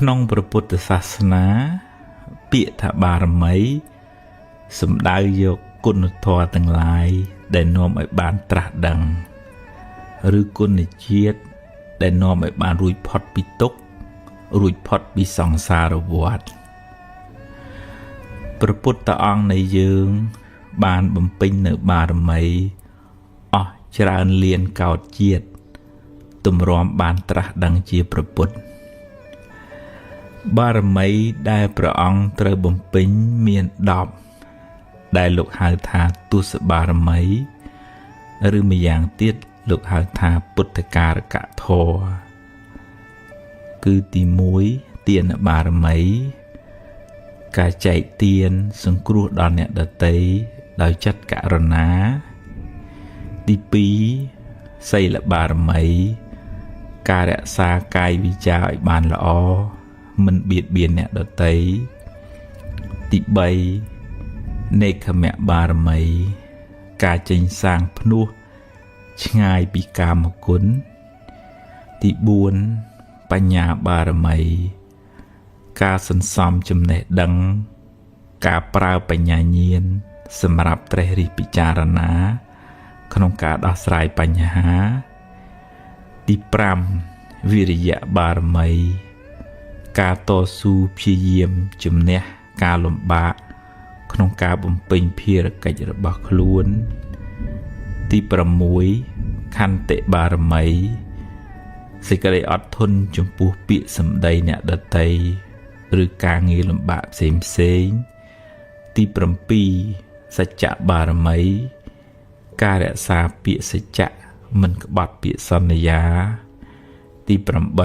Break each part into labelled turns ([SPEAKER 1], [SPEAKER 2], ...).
[SPEAKER 1] ក្នុងព្រះពុទ្ធសាសនា ពាក្យថាបារមីសំដៅយកគុណធម៌ទាំងឡាយដែលនាំឲ្យបានត្រាស់ដឹង ឬគុណជាតិដែលនាំឲ្យបានរួចផុតពីទុក្ខរួចផុតពីសង្សារវដ្តព្រះពុទ្ធអង្គនៃយើង បានបំពេញនៅបារមីអស់ច្រើនលានកោតជាតិទម្រាំបានត្រាស់ដឹងជាព្រះពុទ្ធបារមីដែលព្រះអង្គត្រូវបំពេញមាន10ដែលលោកហៅថាទសបារមីឬម្យ៉ាងទៀតលោកហៅថាពុទ្ធការកធម៌គឺទី1ទានបារមីការចែកទានសង្គ្រោះដល់អ្នកដទៃដោយចិត្តករុណាទី2សីលបារមីការរក្សាកាយវិចារឲ្យបានល្អមិនបៀតបៀនអ្នកដទៃទី3នេក្ខមបារមីការចេញសាងភ្នោះឆ្ងាយពីកាមគុណទី4បញ្ញាបារមីការសន្សំចំណេះដឹងការប្រើបញ្ញាញាណសម្រាប់ត្រេះរិះពិចារណា ក្នុងការដោះស្រាយបញ្ហាទី5វិរិយបារមីការតស៊ូព្យាយាមជំនះការលំបាកក្នុងការបំពេញភារកិច្ចរបស់ខ្លួនទី6ខន្តិបារមីសេចក្តីអត់ធន់ចំពោះពាក្យសម្ដីអ្នកដទៃឬការងារលំបាកផ្សេងផ្សេងទី7សច្ចបារមីការរក្សាពាក្យសច្ចៈមិនក្បត់ពាក្យសន្យាទី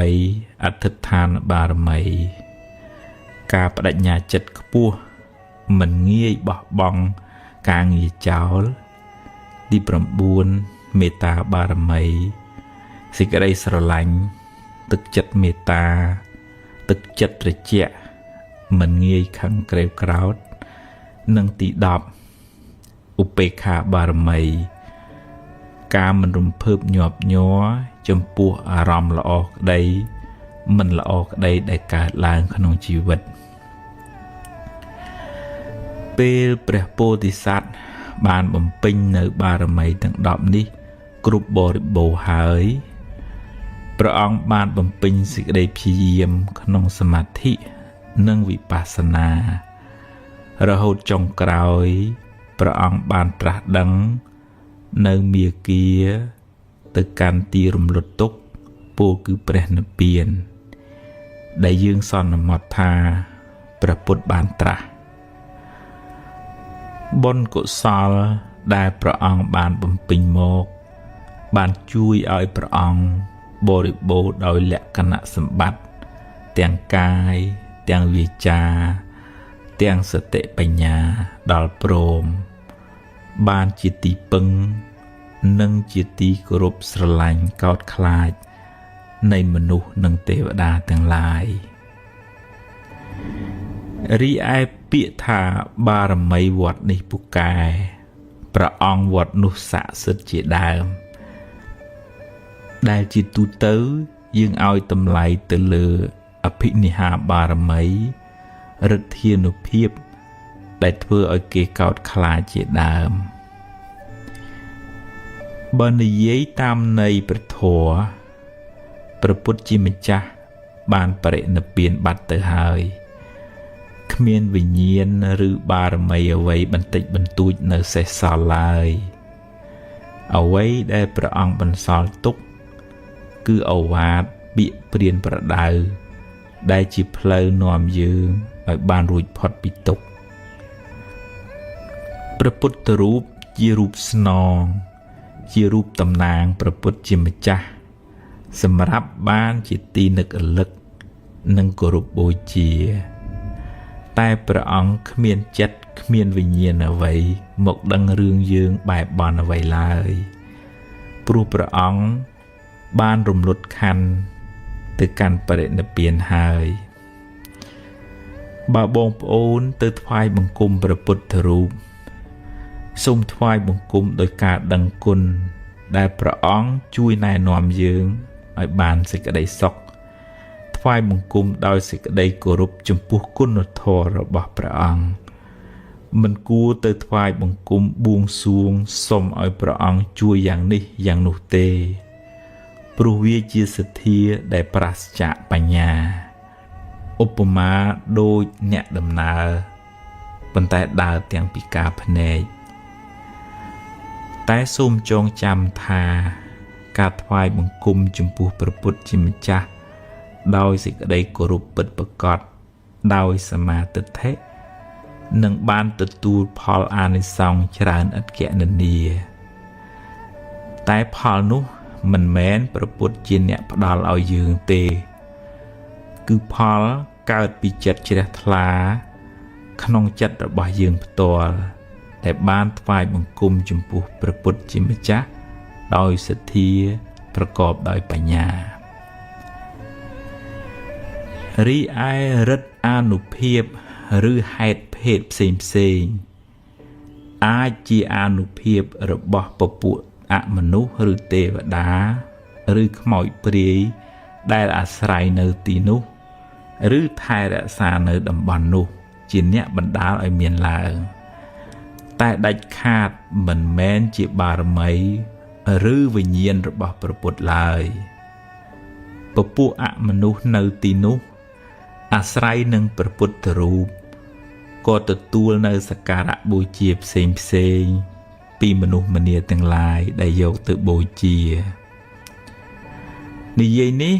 [SPEAKER 1] 8អធិដ្ឋានបារមីការបដិញ្ញាចិត្តខ្ពស់មិនងាយបោះបង់ការងារចោលទី9មេត្តាបារមីសេចក្តីស្រឡាញ់ទឹកចិត្តមេត្តាទឹកចិត្តត្រជាក់មិនងាយខឹងក្រេវក្រោធនិងទី10ឧបេក្ខាបារមីការមិនរំភើបញាប់ញ័រចំពោះអារម្មណ៍ល្អក្តីមិនល្អក្តីដែលកើតឡើងក្នុងជីវិតពេលព្រះពោធិសត្វបានបំពេញនៅបារមីទាំង10នេះគ្រប់បរិបូរណ៍ហើយព្រះអង្គបានបំពេញសេចក្តីព្យាយាមក្នុងសមាធិនិងវិបស្សនារហូតចុងក្រោយព្រះអង្គបានត្រាស់ដឹងនៅមាគាទៅកាន់ទីរំលត់ទុក្ខពោលគឺព្រះនិព្វានដែលយើងសន្មតថាព្រះពុទ្ធបានត្រាស់បុណ្យកុសលដែលព្រះអង្គបានបំពេញមកបានជួយឲ្យព្រះអង្គបរិបូរណ៍ដោយលក្ខណៈសម្បត្តិទាំងកាយទាំងវាចាទាំងសតិបញ្ញាដល់ព្រមបានជាទីពឹងនិងជាទីគោរពស្រឡាញ់កោតខ្លាចនៃមនុស្សនិងទេវតាទាំងឡាយរីឯពាក្យថាបារមីវត្តនេះពូកែព្រះអង្គវត្តនោះស័ក្តិសិទ្ធិជាដើមដែលជាទូទៅយើងឲ្យតម្លៃទៅលើអភិនិហាបារមីឫទ្ធានុភាពដែលធ្វើឲ្យគេកោតខ្លាចជាដើមបើនិយាយតាមន័យព្រះធម៌ព្រះពុទ្ធជាម្ចាស់បានបរិនិព្វានបាត់ទៅហើយគ្មានវិញ្ញាណឬបារមីអ្វីបន្តិចបន្តួចនៅសេសសល់ឡើយអ្វីដែលព្រះអង្គបន្សល់ទុកគឺឱវាទពាក្យព្រានប្រដៅដែលជាផ្លូវនាំយើងឲ្យបានរួចផុតពីទុក្ខព្រះពុទ្ធរូបជារូបស្នងជារូបតំណាងព្រះពុទ្ធជាម្ចាស់សម្រាប់បានជាទីនឹករលឹកនិងគោរពបូជាតែព្រះអង្គគ្មានចិត្តគ្មានវិញ្ញាណអ្វីមកដឹងរឿងយើងបែបបន់អ្វីឡើយព្រោះព្រះអង្គបានរំលត់ខណ្ឌទៅកាន់បរិនិព្វានហើយបើបងប្អូនទៅថ្វាយបង្គំព្រះពុទ្ធរូបសូមថ្វាយបង្គំដោយការដឹងគុណដែលព្រះអង្គជួយណែនាំយើងឲ្យបានសេចក្តីសុខ ថ្វាយបង្គំដោយសេចក្តីគោរពចំពោះគុណធម៌របស់ព្រះអង្គមិនគួរទៅថ្វាយបង្គំបួងសួងសុំឲ្យព្រះអង្គជួយយ៉ាងនេះយ៉ាងនោះទេព្រោះវាជាសទ្ធាដែលប្រាសចាកបញ្ញាឧបមាដូចអ្នកដំណើរប៉ុន្តែដើរទាំងពិការភ្នែកតែសូមចងចាំថាការថ្វាយបង្គំចំពោះព្រះពុទ្ធជាម្ចាស់ដោយសេចក្តីគោរពពិតប្រាកដដោយសមាទិដ្ឋិនឹងបានទទួលផលអានិសង្សច្រើនឥតគណនាតែផលនោះមិនមែនព្រះពុទ្ធជាអ្នកផ្ដល់ឲ្យយើងទេគឺផលកើតពីចិត្តជ្រះថ្លាក្នុងចិត្តរបស់យើងផ្ទាល់ដែលបានថ្វាយបង្គំចំពោះព្រះពុទ្ធជាម្ចាស់ដោយសទ្ធាប្រកបដោយបញ្ញារីឯរិទ្ធអានុភាពឬហេតុភេទផ្សេងផ្សេងអាចជាអានុភាពរបស់ពពួកអមនុស្សឬទេវតាឬខ្មោចព្រាយដែលអាស្រ័យនៅទីនោះឬថែរក្សានៅតំបន់នោះជាអ្នកបណ្ដាលឲ្យមានឡើងតែដាច់ខាតមិនមែនជាបារមីឬវិញ្ញាណរបស់ព្រះពុទ្ធឡើយពពួកអមនុស្សនៅទីនោះអាស្រ័យនឹងព្រះពុទ្ធរូបក៏ទទួលនៅសក្ការៈបូជាផ្សេងផ្សេងពីមនុស្សម្នាទាំងឡាយដែលយកទៅបូជានិយាយនេះ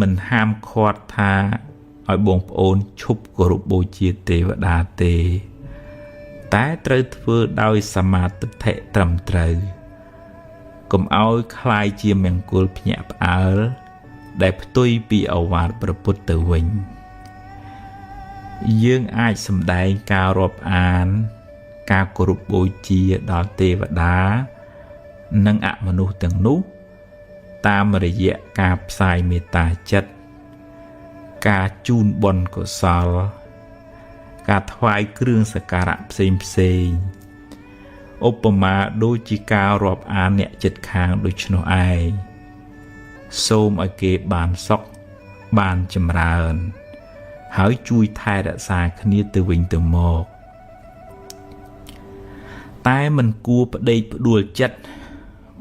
[SPEAKER 1] មិនហាមឃាត់ថាឲ្យបងប្អូនឈប់គោរពបូជាទេវតាទេតែត្រូវធ្វើដោយសមាទិដ្ឋិត្រឹមត្រូវកុំឲ្យคล้ายជាមង្គលភ្ញាក់ផ្អើលដែលផ្ទុយពីឱវាទព្រះពុទ្ធទៅវិញយើងអាចសម្ដែងការរាប់អានការគោរពបូជាដល់ទេវតានិងអមនុស្សទាំងនោះតាមរយៈការផ្សាយមេត្តាចិត្តការជូនបុណ្យកុសលការថ្វាយគ្រឿងសក្ការៈផ្សេងផ្សេងឧបមាដូចជាការរាប់អានអ្នកចិត្តខាងដូច្នោះឯងសូមឲ្យគេបានសុខបានចម្រើនហើយជួយថែរក្សាគ្នាទៅវិញទៅមកតែមិនគួរផ្ដេកផ្ដួលចិត្ត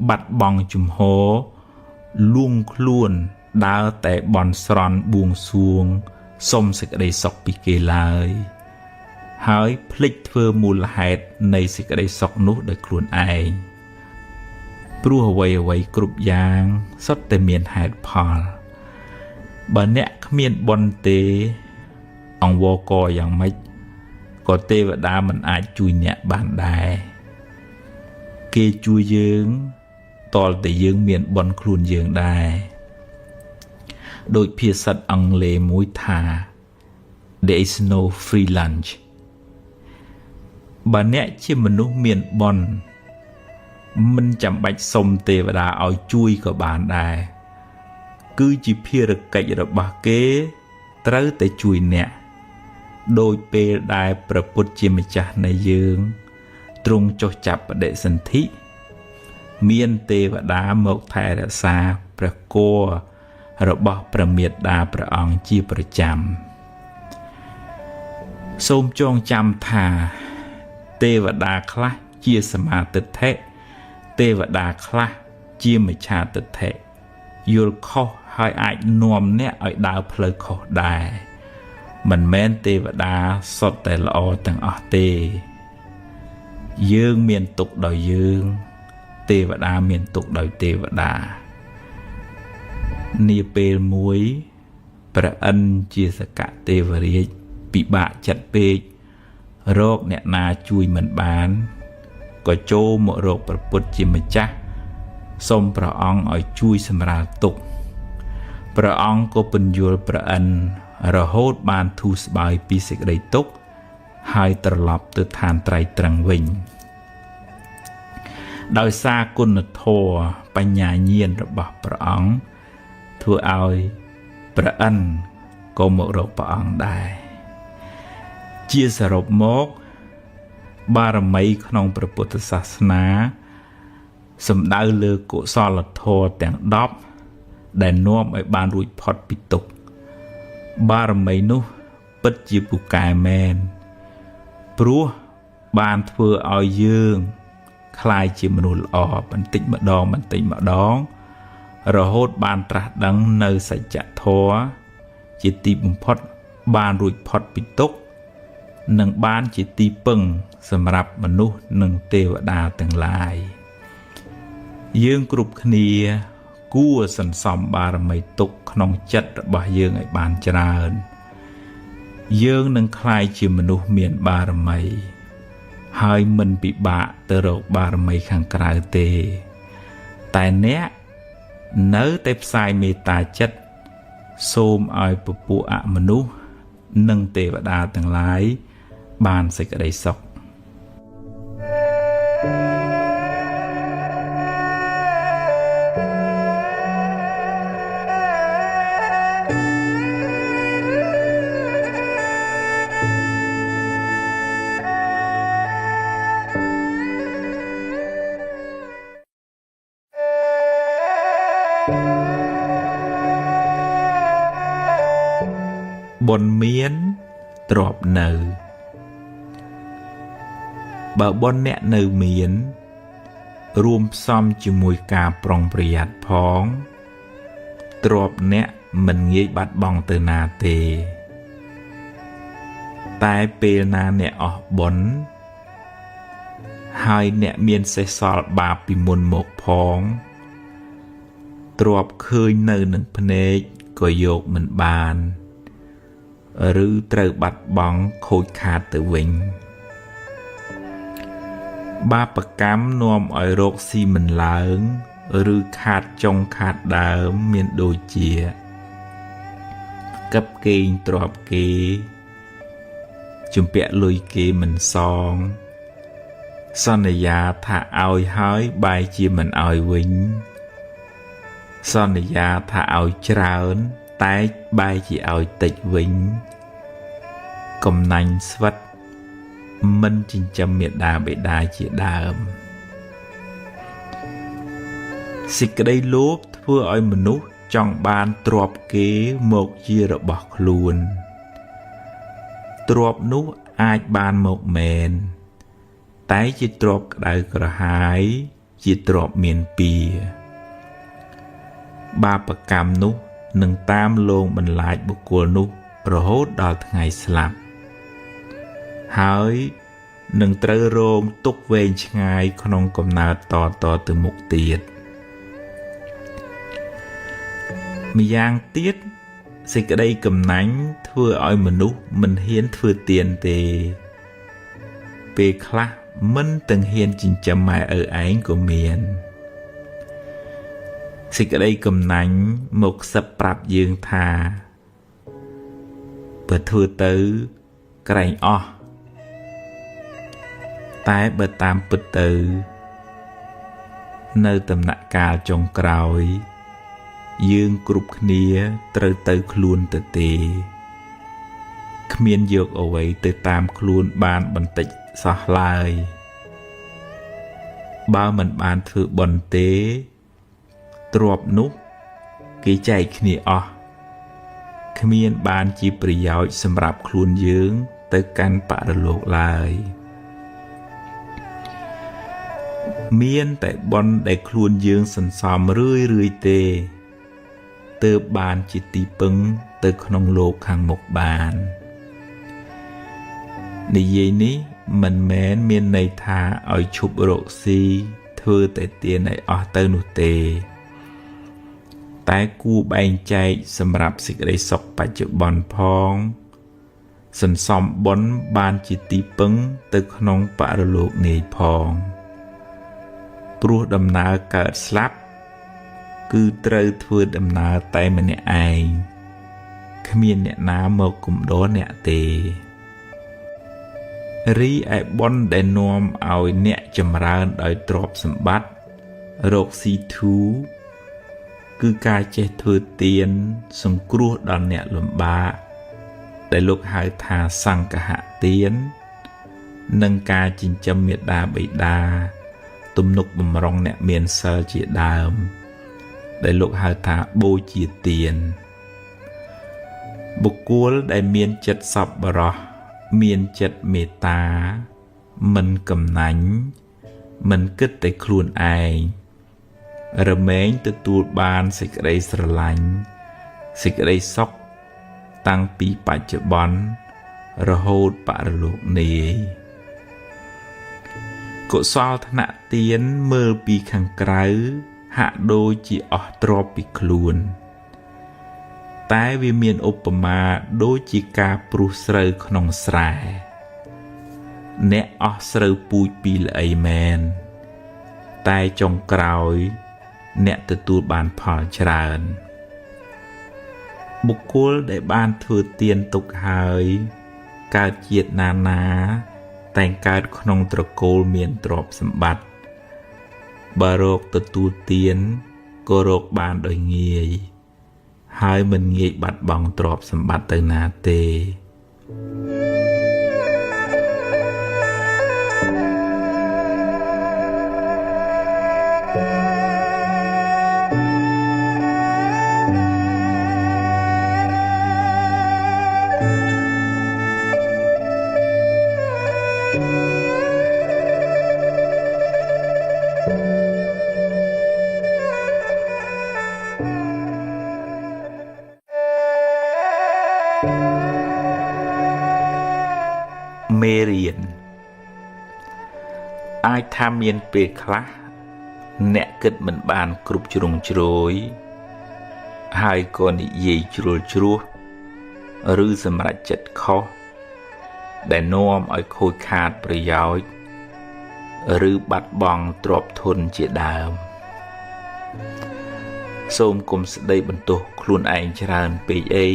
[SPEAKER 1] បាត់បង់ជំហរលួងខ្លួនដើរតែបន់ស្រន់បួងសួងសុំសេចក្តីសុខពីគេឡើយហើយភ្លេចធ្វើមូលហេតុនៃសេចក្តីសុខនោះដោយខ្លួនឯងព្រោះអ្វីៗគ្រប់យ៉ាងសុទ្ធតែមានហេតុផលបើអ្នកគ្មានបុណ្យទេអង្វរកយ៉ាងម៉េចក៏ទេវតាមិនអាចជួយអ្នកបានដែរគេជួយយើងទាល់តែយើងមានបុណ្យខ្លួនយើងដែរដោយភាសាអង់គ្លេសមួយថា There is no free lunch បើអ្នកជាមនុស្សមានបុណ្យមិនចាំបាច់សុំទេវតាឲ្យជួយក៏បានដែរគឺជាភារកិច្ចរបស់គេត្រូវតែជួយអ្នកដោយពេលដែលព្រះពុទ្ធជាម្ចាស់នៃយើងទ្រង់ចុះចាប់បដិសន្ធិមានទេវតាមកថែរក្សាព្រះគោរបស់ព្រះមេត្តាព្រះអង្គជាប្រចាំសូមចងចាំថាទេវតាខ្លះជាសមាទិដ្ឋិទេវតាខ្លះជាមិច្ឆាទិដ្ឋិយល់ខុសហើយអាចនាំអ្នកឲ្យដើរផ្លូវខុសដែរមិនមែនទេវតាសុទ្ធតែល្អទាំងអស់ទេយើងមានទុក្ខដោយយើងទេវតាមានទុក្ខដោយទេវតានាពេលមួយព្រះឥន្ទជាសកទេវរាជពិបាកចិត្តពេករកអ្នកណាជួយមិនបានក៏ចូលមករកព្រះពុទ្ធជាម្ចាស់សូមព្រះអង្គឲ្យជួយសម្រាលទុក្ខព្រះអង្គក៏ពន្យល់ព្រះឥន្ទរហូតបានធូរស្បើយពីសេចក្តីទុក្ខហើយត្រឡប់ទៅឋានត្រៃត្រឹងវិញដោយសារគុណធម៌បញ្ញាញាណរបស់ព្រះអង្គធ្វើឲ្យព្រះឥន្ទក៏មករកព្រះអង្គដែរជាសរុបមកបារមីក្នុងព្រះពុទ្ធសាសនាសំដៅលើកុសលធម៌ទាំង10ដែលនាំឲ្យបានរួចផុតពីទុក្ខ បារមីនោះពិតជាពូកែមែនព្រោះបានធ្វើឲ្យយើងក្លាយជាមនុស្សល្អបន្តិចម្ដងបន្តិចម្ដងរហូតបានត្រាស់ដឹងនៅសច្ចធម៌ជាទីបំផុតបានរួចផុតពីទុក្ខនិងបានជាទីពឹងសម្រាប់មនុស្សនិងទេវតាទាំងឡាយយើងគ្រប់គ្នាគួរសន្សំបារមីទុកក្នុងចិត្តរបស់យើងឲ្យបានច្រើនយើងនឹងក្លាយជាមនុស្សមានបារមីហើយមិនពិបាកទៅរកបារមីខាងក្រៅទេតែអ្នកនៅតែផ្សាយមេត្តាចិត្តសូមឲ្យពពួកអមនុស្សនិងទេវតាទាំងឡាយបានសេចក្តីសុខបុណ្យមានទ្រព្យនៅបើបុណ្យអ្នកនៅមានរួមផ្សំជាមួយការប្រុងប្រយ័ត្នផងទ្រព្យអ្នកមិនងាយបាត់បង់ទៅណាទេតែពេលណាអ្នកអស់បុណ្យហើយអ្នកមានសេះសល់បាបពីមុនមកផងទ្រព្យឃើញនៅនឹងភ្នែកក៏យកមិនបានឬត្រូវបាត់បង់ខូចខាតទៅវិញបាបកម្មនាំឲ្យរកស៊ីមិនឡើងឬខាតចុងខាតដើមមានដូចជាកឹបកេងទ្រព្យគេជំពាក់លុយគេមិនសងសន្យាថាឲ្យហើយបែរជាមិនឲ្យវិញសន្យាថាឲ្យច្រើនតែបែរជាឲ្យតិចវិញកំណាញ់ស្វិតមិនចិញ្ចឹមមាតាបិតាជាដើមសេចក្តីលោភធ្វើឲ្យមនុស្សចង់បានទ្រព្យគេមកជារបស់ខ្លួនទ្រព្យនោះអាចបានមកមែនតែជាទ្រព្យក្តៅក្រហាយជាទ្រព្យមានពៀបាបកម្មនោះនឹងតាមលងបន្លាចបុគ្គលនោះរហូតដល់ថ្ងៃស្លាប់ហើយនឹងត្រូវរងទុក្ខវែងឆ្ងាយក្នុងកំណើតតៗទៅមុខទៀតម្យ៉ាងទៀតសេចក្តីកំណាញ់ធ្វើឲ្យមនុស្សមិនហ៊ានធ្វើទានទេពេលខ្លះមិនទាំងហ៊ានចិញ្ចឹមម៉ែឪឯងក៏មានសេចក្តីកំណាញ់មកខ្សឹបប្រាប់យើងថាបើធ្វើទៅក្រែងអស់តែបើតាមពិតទៅនៅដំណាក់កាលចុងក្រោយយើងគ្រប់គ្នាត្រូវទៅខ្លួនទៅទេគ្មានយកអ្វីទៅតាមខ្លួនបានបន្តិចសោះឡើយបើមិនបានធ្វើបុណ្យទេទ្រព្យនោះគេចែកគ្នាអស់គ្មានបានជាប្រយោជន៍សម្រាប់ខ្លួនយើងទៅកាន់បរលោកឡើយមានតែបុណ្យដែលខ្លួនយើងសន្សំរឿយៗទេទើបបានជាទីពឹងទៅក្នុងលោកខាងមុខបាននិយាយនេះមិនមែនមានន័យថាឲ្យឈប់រកស៊ីធ្វើតែទានឲ្យអស់ទៅនោះទេតែគួរបែងចែកសម្រាប់សេចក្តីសុខបច្ចុប្បន្នផងសន្សំបុណ្យបានជាទីពឹងទៅក្នុងបរលោកនេះផងព្រោះដំណើរកើតស្លាប់គឺត្រូវធ្វើដំណើរតែម្នាក់ឯងគ្មានអ្នកណាមកគំដរអ្នកទេរីឯបុណ្យដែលនាំឲ្យអ្នកចម្រើនដោយទ្រព្យសម្បត្តិរកស៊ីធូរគឺការចេះធ្វើទានសង្គ្រោះដល់អ្នកលំបាកដែលលោកហៅថាសង្ឃហទាននិងការចិញ្ចឹមមាតាបិតាទំនុកបំរុងអ្នកមានសិលជាដើមដែលលោកហៅថាបូជាទាន បុគ្គលដែលមានចិត្តសប្បុរសមានចិត្តមេត្តាមិនកំណាញ់មិនគិតតែខ្លួនឯងរមែងទទួលបានសេចក្តីស្រឡាញ់សេចក្តីសុខតាំងពីបច្ចុប្បន្នរហូតបរលោកនាយកុសលថ្នាក់ទានមើលពីខាងក្រៅហាក់ដូចជាអស់ទ្រព្យពីខ្លួនតែវាមានឧបមាដូចជាការព្រុសស្រូវក្នុងស្រែអ្នកអស់ស្រូវពូជពីល្អីមែនតែចុងក្រោយអ្នកទទួលបានផលច្រើនបុគ្គលដែលបានធ្វើទានទុកហើយកើតជាតិណាណាតែងកើតក្នុងត្រកូលមានទ្រព្យសម្បត្តិបើរកទទួលទានក៏រកបានដោយងាយហើយមិនងាយបាត់បង់ទ្រព្យសម្បត្តិទៅណាទេមេរៀនអាចថាមានពេលខ្លះអ្នកគិតមិនបានគ្រប់ជ្រុងជ្រោយហើយក៏និយាយជ្រុលជ្រួសឬសម្រេចចិត្តខុសដែលនាំឲ្យខូចខាតប្រយោជន៍ឬបាត់បង់ទ្រព្យធនជាដើមសូមកុំស្ដីបន្ទោសខ្លួនឯងច្រើនពេកអី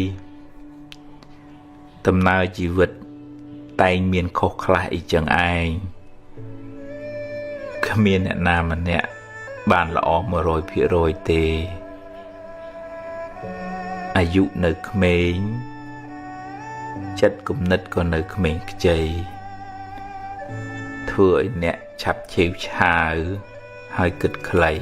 [SPEAKER 1] ដំណើរជីវិតតែងមានខុសខ្លះអីចឹងឯងគ្មានអ្នកណាម្នាក់បានល្អ 100% ទេអាយុនៅក្មេងចិត្តគំនិតក៏នៅក្មេងខ្ចីធ្វើឲ្យអ្នកឆាប់ឆេវឆាវហើយគិតខ្លី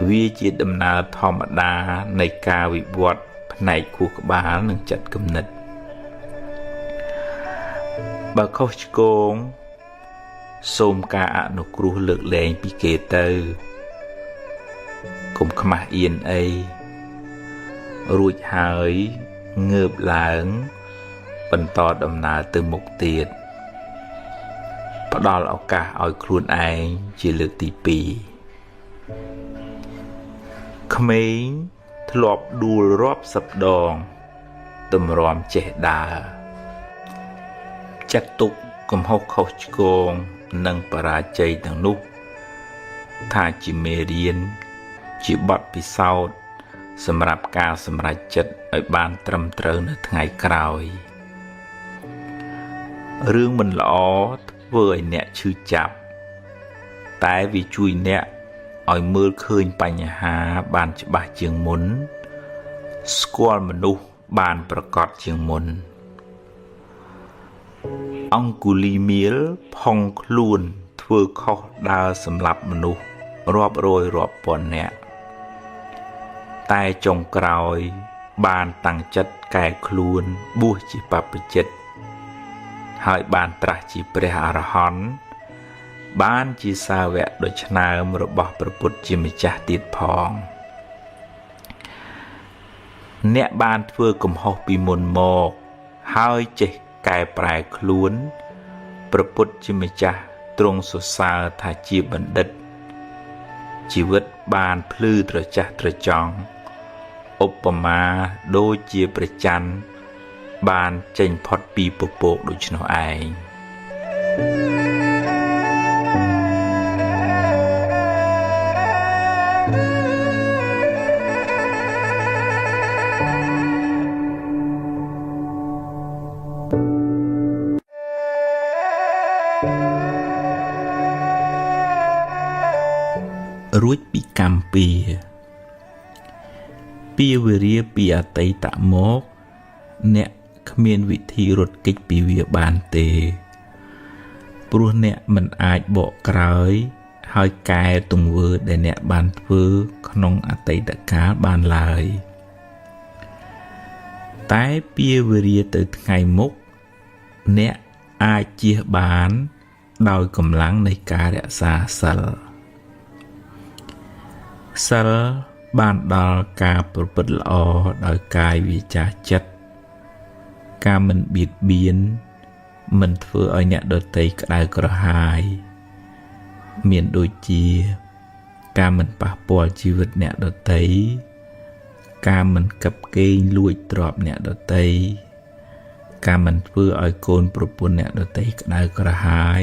[SPEAKER 1] វាជាដំណើរធម្មតានៃការវិវត្តផ្នែកខួរក្បាលនិងចិត្តគំនិតបើខុសឆ្គងសូមការអនុគ្រោះលើកលែងពីគេទៅកុំខ្មាស់អៀនអីរួចហើយងើបឡើងបន្តដំណើរទៅមុខទៀតផ្ដល់ឱកាសឲ្យខ្លួនឯងជាលើកទី2ក្មេងធ្លាប់ដួលរាប់សិបដងទម្រាំចេះដើរចាត់ទុកកំហុសខុសឆ្គងនិងបរាជ័យទាំងនោះថាជាមេរៀនជាបទពិសោធន៍សម្រាប់ការសម្រេចចិត្តឲ្យបានត្រឹមត្រូវនៅថ្ងៃក្រោយរឿងមិនល្អធ្វើឲ្យអ្នកឈឺចាប់តែវាជួយអ្នកឲ្យមើលឃើញបញ្ហាបានច្បាស់ជាងមុនស្គាល់មនុស្សបានប្រកបជាងមុនអង្គុលីមៀលផុងខ្លួនធ្វើខុសដើរសម្លាប់មនុស្សរាប់រយរាប់ពាន់នាក់តែចុងក្រោយបានតាំងចិត្តកែខ្លួនបួសជាបព្វជិតហើយបានត្រាស់ជាព្រះអរហន្តបានជាសាវកដ៏ឆ្នើមរបស់ព្រះពុទ្ធជាម្ចាស់ទៀតផងអ្នកបានធ្វើកំហុសពីមុនមកហើយចេះកែប្រែខ្លួនព្រះពុទ្ធជាម្ចាស់ទ្រង់សរសើរថាជាបណ្ឌិតជីវិតបានភ្លឺត្រចះត្រចង់ឧបមាដូចជាព្រះច័ន្ទបានចេញផុតពីពពកដូច្នោះឯងរួចពីកម្មពៀពីវេរាពីអតីតមកអ្នកគ្មានវិធីរត់គេចពីវាបានទេព្រោះអ្នកមិនអាចបកក្រោយហើយកែទង្វើដែលអ្នកបានធ្វើក្នុងអតីតកាលបានឡើយ តែពៀវរាទៅថ្ងៃមុខអ្នកអាចជៀសបានដោយកម្លាំងនៃការរក្សាសិលសិលបានដល់ការប្រព្រឹត្តល្អដោយកាយវាចាចិត្តការមិនបៀតបៀនមិនធ្វើឲ្យអ្នកដទៃក្តៅក្រហាយមានដូចជាការមិនប៉ះពាល់ជីវិតអ្នកដទៃការមិនកឹបកេងលួចទ្រព្យអ្នកដទៃការមិនធ្វើឲ្យកូនប្រពន្ធអ្នកដទៃក្តៅក្រហាយ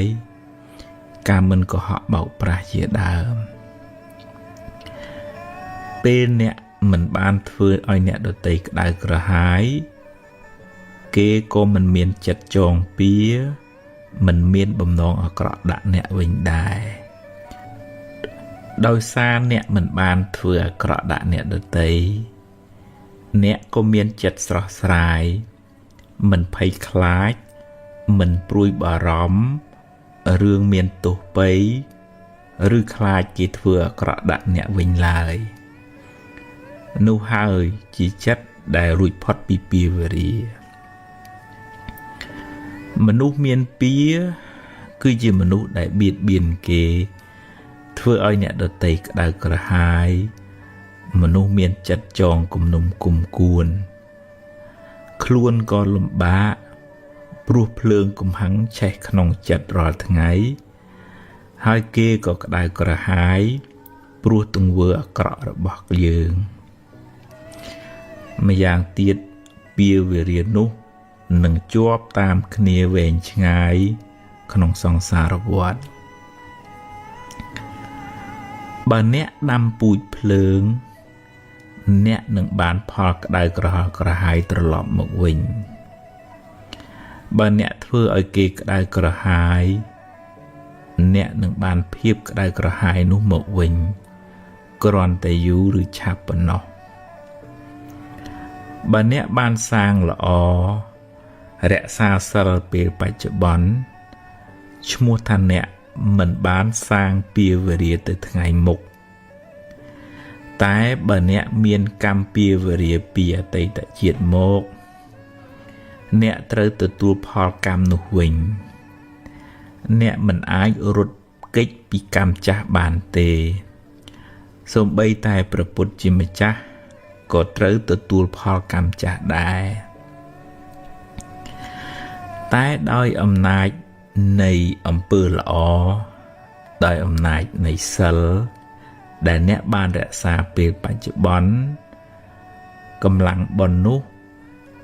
[SPEAKER 1] ការមិនកុហកបោកប្រាស់ជាដើមពេលអ្នកមិនបានធ្វើឲ្យអ្នកដទៃក្តៅក្រហាយគេក៏មិនមានចិត្តចងពៀមិនមានបំណងអាក្រក់ដាក់អ្នកវិញដែរដោយសារអ្នកមិនបានធ្វើអាក្រក់ដាក់អ្នកដទៃអ្នកក៏មានចិត្តស្រស់ស្រាយមិនភ័យខ្លាចមិនព្រួយបារម្ភរឿងមានទោសពៃឬខ្លាចគេធ្វើអាក្រក់ដាក់អ្នកវិញឡើយនោះហើយជាចិត្តដែលរួចផុតពីពៀវរាមនុស្សមានពៀគឺជាមនុស្សដែលបៀតបៀនគេធ្វើឲ្យអ្នកដទៃក្តៅក្រហាយមនុស្សមានចិត្តចងគំនុំគុំគួនខ្លួនក៏លំបាកព្រោះភ្លើងកំហឹងឆេះក្នុងចិត្តរាល់ថ្ងៃហើយគេក៏ក្តៅក្រហាយព្រោះទង្វើអាក្រក់របស់យើងម្យ៉ាងទៀតពៀវរានោះនឹងជាប់តាមគ្នាវែងឆ្ងាយក្នុងសង្សារវដ្តបើអ្នកដាំពូជភ្លើងអ្នកនឹងបានផលក្តៅក្រហល់ក្រហាយត្រឡប់មកវិញបើអ្នកធ្វើឲ្យគេក្តៅក្រហាយអ្នកនឹងបានភាពក្តៅក្រហាយនោះមកវិញគ្រាន់តែយូរឬឆាប់ប៉ុណ្ណោះបើអ្នកបានសាងល្អរក្សាសិលពេលបច្ចុប្បន្នឈ្មោះថាអ្នកមិនបានសាងពៀវរាទៅថ្ងៃមុខតែបើអ្នកមានកម្មពៀវរាពីអតីតជាតិមកអ្នកត្រូវទទួលផលកម្មនោះវិញអ្នកមិនអាចរត់គេចពីកម្មចាស់បានទេសូម្បីតែព្រះពុទ្ធជាម្ចាស់ក៏ត្រូវទទួលផលកម្មចាស់ដែរតែដោយអំណាចនៃអំពើល្អដោយអំណាចនៃសិលដែលអ្នកបានរក្សាពេលបច្ចុប្បន្នកម្លាំងបុណ្យនោះ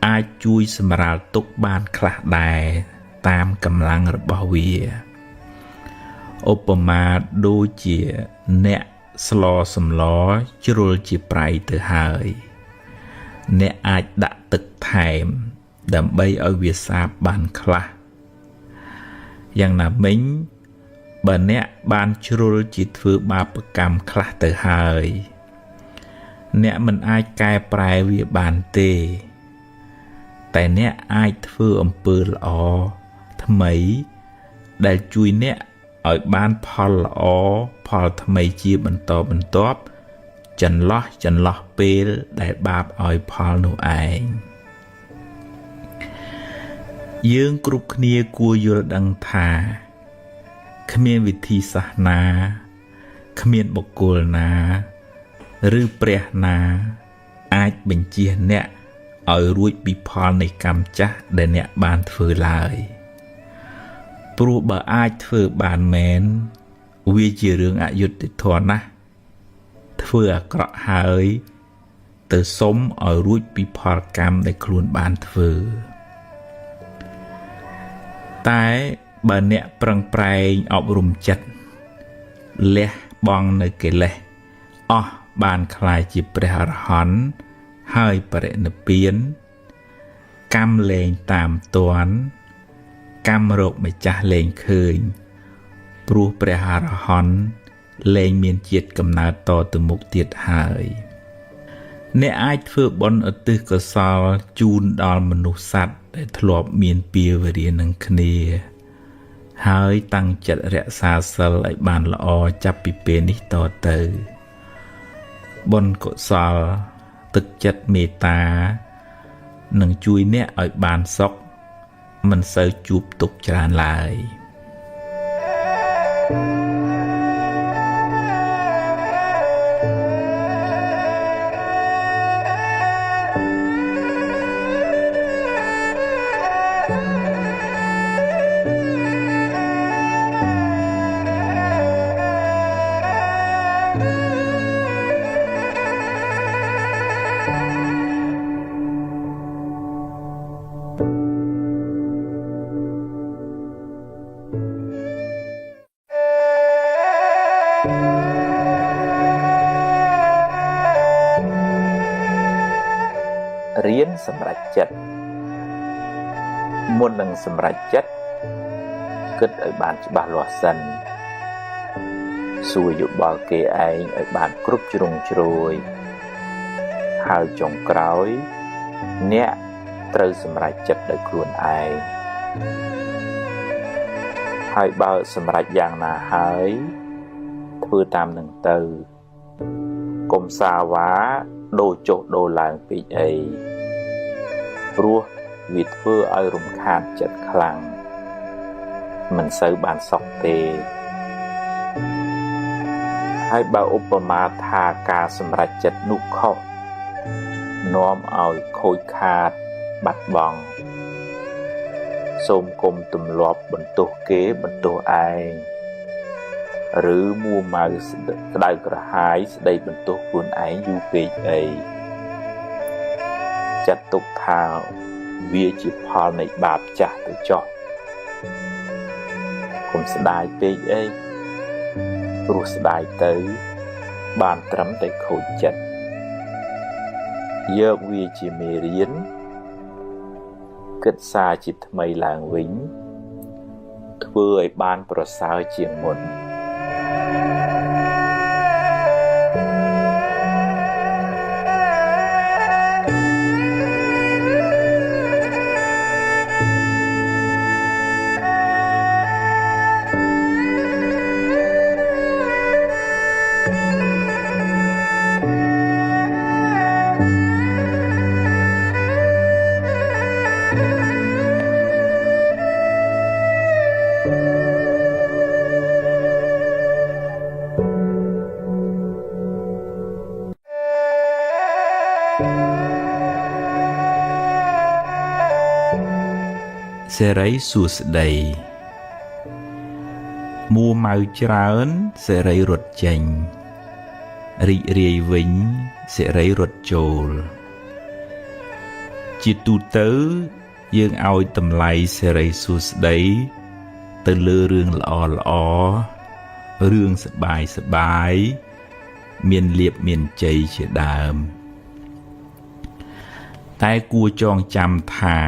[SPEAKER 1] អាចជួយសម្រាលទុក្ខបានខ្លះដែរតាមកម្លាំងរបស់វាឧបមាដូចជាអ្នកស្លសម្លជ្រុលជាប្រៃទៅហើយអ្នកអាចដាក់ទឹកថែមដើម្បីឲ្យវាសាបបានខ្លះយ៉ាងណាមិញបើអ្នកបានជ្រុលជាធ្វើបាបកម្មខ្លះទៅហើយអ្នកមិនអាចកែប្រែវាបានទេតែអ្នកអាចធ្វើអំពើល្អថ្មីដែលជួយអ្នកឲ្យបានផលល្អផលថ្មីជាបន្តបន្ទាប់ចន្លោះពេលដែលបាបឲ្យផលនោះឯងយើងគ្រប់គ្នាគួរយល់ដឹងថាគ្មានវិធីសាស្ត្រណាគ្មានបុគ្គលណាឬព្រះណាអាចបញ្ចៀសអ្នកឲ្យរួចពីផលនៃកម្មចាស់ដែលអ្នកបានធ្វើឡើយព្រោះបើអាចធ្វើបានមែនវាជារឿងអយុត្តិធម៌ណាស់ធ្វើអាក្រក់ហើយទៅសុំឲ្យរួចពីផលកម្មដែលខ្លួនបានធ្វើតែបើអ្នកប្រឹងប្រែងអប់រំចិត្តលះបង់នៅកិលេសអស់បានក្លាយជាព្រះអរហន្តហើយបរិនិព្វានកម្មលែងតាមទាន់កម្មរកម្ចាស់លែងឃើញព្រោះព្រះអរហន្តលែងមានជាតិកំណើតតទៅមុខទៀតហើយអ្នកអាចធ្វើបុណ្យឧទ្ទិសកុសលជូនដល់មនុស្សសត្វដែលធ្លាប់មានពៀវរានឹងគ្នាហើយតាំងចិត្តរក្សាសិលឲ្យបានល្អចាប់ពីពេលនេះតទៅបុណ្យកុសលទឹកចិត្តមេត្តា នឹងជួយអ្នកឲ្យបានសុខមិនសូវជួបទុក្ខច្រើនឡើយរៀនសម្រេចចិត្តមុននឹងសម្រេចចិត្តគិតឲ្យបានច្បាស់លាស់សិនសួរយោបល់គេឯងឲ្យបានគ្រប់ជ្រុងជ្រោយហើយចុងក្រោយអ្នកត្រូវសម្រេចចិត្តដោយខ្លួនឯងហើយបើសម្រេចយ៉ាងណាហើយធ្វើតាមនឹងទៅកុំសាវ៉ាដូរចុះដូរឡើងពេកអីព្រោះវាធ្វើឲ្យរំខានចិត្តខ្លាំងមិនសូវបានសុខទេហើយបើឧបមាថាការសម្រេចចិត្តនោះខុសនាំឲ្យខូចខាតបាត់បង់សូមគុំទម្លាប់បន្ទោសគេបន្ទោសឯងឬមួម៉ៅក្តៅក្រហាយស្ដីបន្ទោសខ្លួនឯងយូរពេកអីចាត់ទុកថាវាជាផលនៃបាបចាស់ទៅចោះកុំស្ដាយពេកអីព្រោះស្ដាយទៅបានត្រឹមតែខូចចិត្តយកវាជាមេរៀនគិតសារជាថ្មីឡើងវិញធ្វើឲ្យបានប្រសើរជាងមុនសេរីសួស្តីមួម៉ៅច្រើនសេរីរត់ចេញរីករាយវិញសេរីរត់ចូលជាទូទៅយើងឲ្យតម្លៃសេរីសួស្តីទៅលើរឿងល្អល្អរឿងសប្បាយសប្បាយមានលាភមានជ័យជាដើមតែគួរចងចាំថា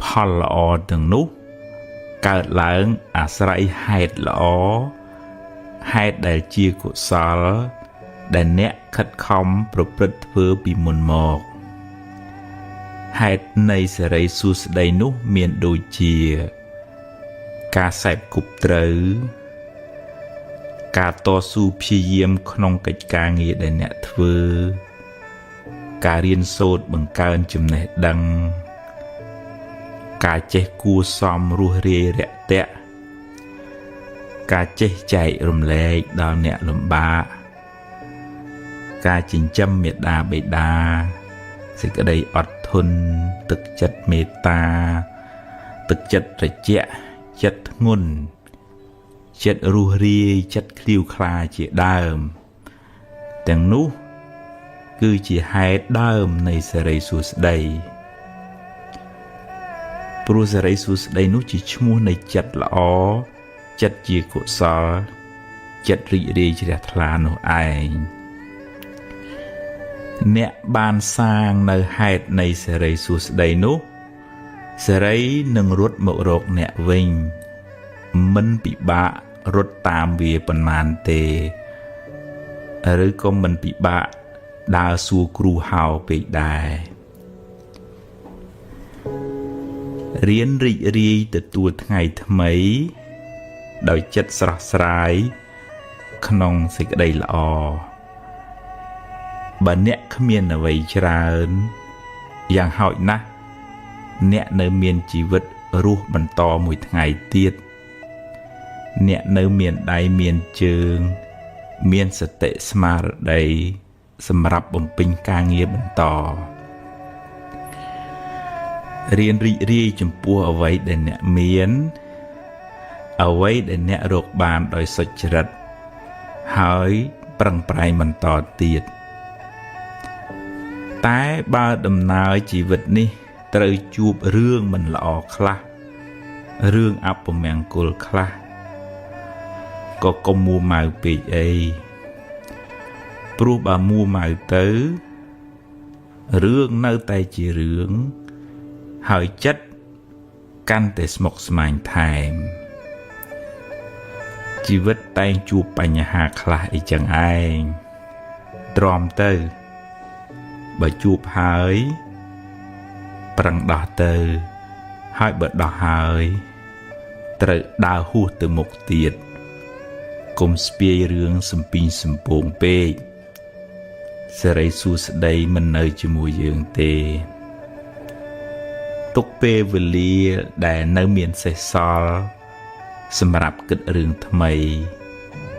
[SPEAKER 1] ផលល្អទាំងនោះកើតឡើងអាស្រ័យហេតុល្អហេតុដែលជាកុសលដែលអ្នកខិតខំប្រព្រឹត្តធ្វើពីមុនមកហេតុនៃសេរីសួស្តីនោះមានដូចជាការសេពគប់ត្រូវការតស៊ូព្យាយាមក្នុងកិច្ចការងារដែលអ្នកធ្វើការរៀនសូត្របង្កើនចំណេះដឹងការចេះគួសមរស់រាយរាក់ទាក់ការចេះចែករំលែកដល់អ្នកលំបាកការចិញ្ចឹមមេដាបេដាសេចក្តីអត់ធន់ទឹកចិត្តមេត្តាទឹកចិត្តត្រជាក់ចិត្តធ្ងន់ចិត្តរស់រាយចិត្តឃ្លាវខ្លាជាដើមទាំងនោះគឺជាហេតុដើមនៃសេរីសួស្តីព្រោះសេរីសួស្តីនោះជាឈ្មោះនៃចិត្តល្អចិត្តជាកុសលចិត្តរីករាយជ្រះថ្លានោះឯងអ្នកបានសាងនៅហេតុនៃសេរីសួស្តីនោះសេរីនឹងរត់មករកអ្នកវិញមិនពិបាករត់តាមវាប៉ុន្មានទេឬក៏មិនពិបាកដើរសួរគ្រូហៅពេកដែររៀនរីករាយទទួលថ្ងៃថ្មីដោយចិត្តស្រស់ស្រាយក្នុងសេចក្តីល្អបើអ្នកគ្មានអ្វីច្រើន យ៉ាងហោចណាស់អ្នកនៅមានជីវិតរស់បន្តមួយថ្ងៃទៀតអ្នកនៅមានដៃមានជើងមានសតិស្មារតីសម្រាប់បំពេញការងារបន្តរៀនរីករាយចំពោះអ្វីដែលអ្នកមានអ្វីដែលអ្នករកបានដោយសុចរិតហើយប្រឹងប្រែងបន្តទៀតតែបើដំណើរជីវិតនេះត្រូវជួបរឿងមិនល្អខ្លះរឿងអពមង្គលខ្លះក៏កុំមួម៉ៅពេកអីព្រោះបើមួម៉ៅទៅរឿងនៅតែជារឿងហើយចិត្តកាន់តែស្មុគស្មាញថែមជីវិតតែងជួបបញ្ហាខ្លះអីចឹងឯងទ្រាំទៅបើជួបហើយប្រឹងដោះទៅហើយបើដោះហើយត្រូវដើរហួសទៅមុខទៀតកុំស្ពាយរឿងសំពីងសំពងពេកសិរីសួស្តីមិននៅជាមួយយើងទេទុកពេលវេលាដែលនៅមានសេសសល់សម្រាប់គិតរឿងថ្មី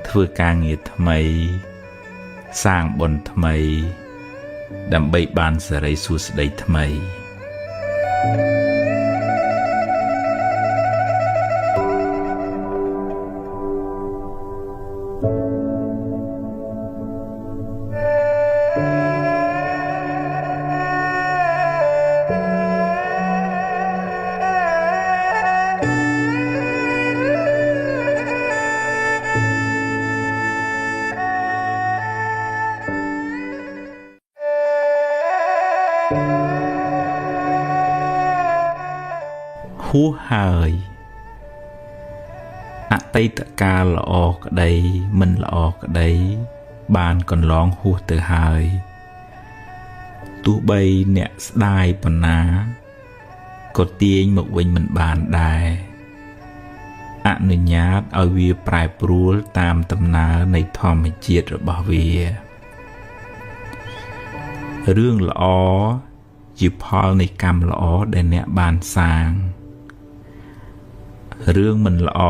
[SPEAKER 1] ធ្វើការងារថ្មីសាងបុណ្យថ្មីដើម្បីបានសិរីសួស្តីថ្មីហួសហើយអតីតកាលល្អក្តីមិនល្អក្តីបានកន្លងហួសទៅហើយទោះបីអ្នកស្ដាយប៉ុណ្ណាក៏ទាញមកវិញមិនបានដែរអនុញ្ញាតឲ្យវាប្រែប្រួលតាមដំណើរនៃធម្មជាតិរបស់វារឿងល្អជាផលនៃកម្មល្អដែលអ្នកបានសាងរឿងមិនល្អ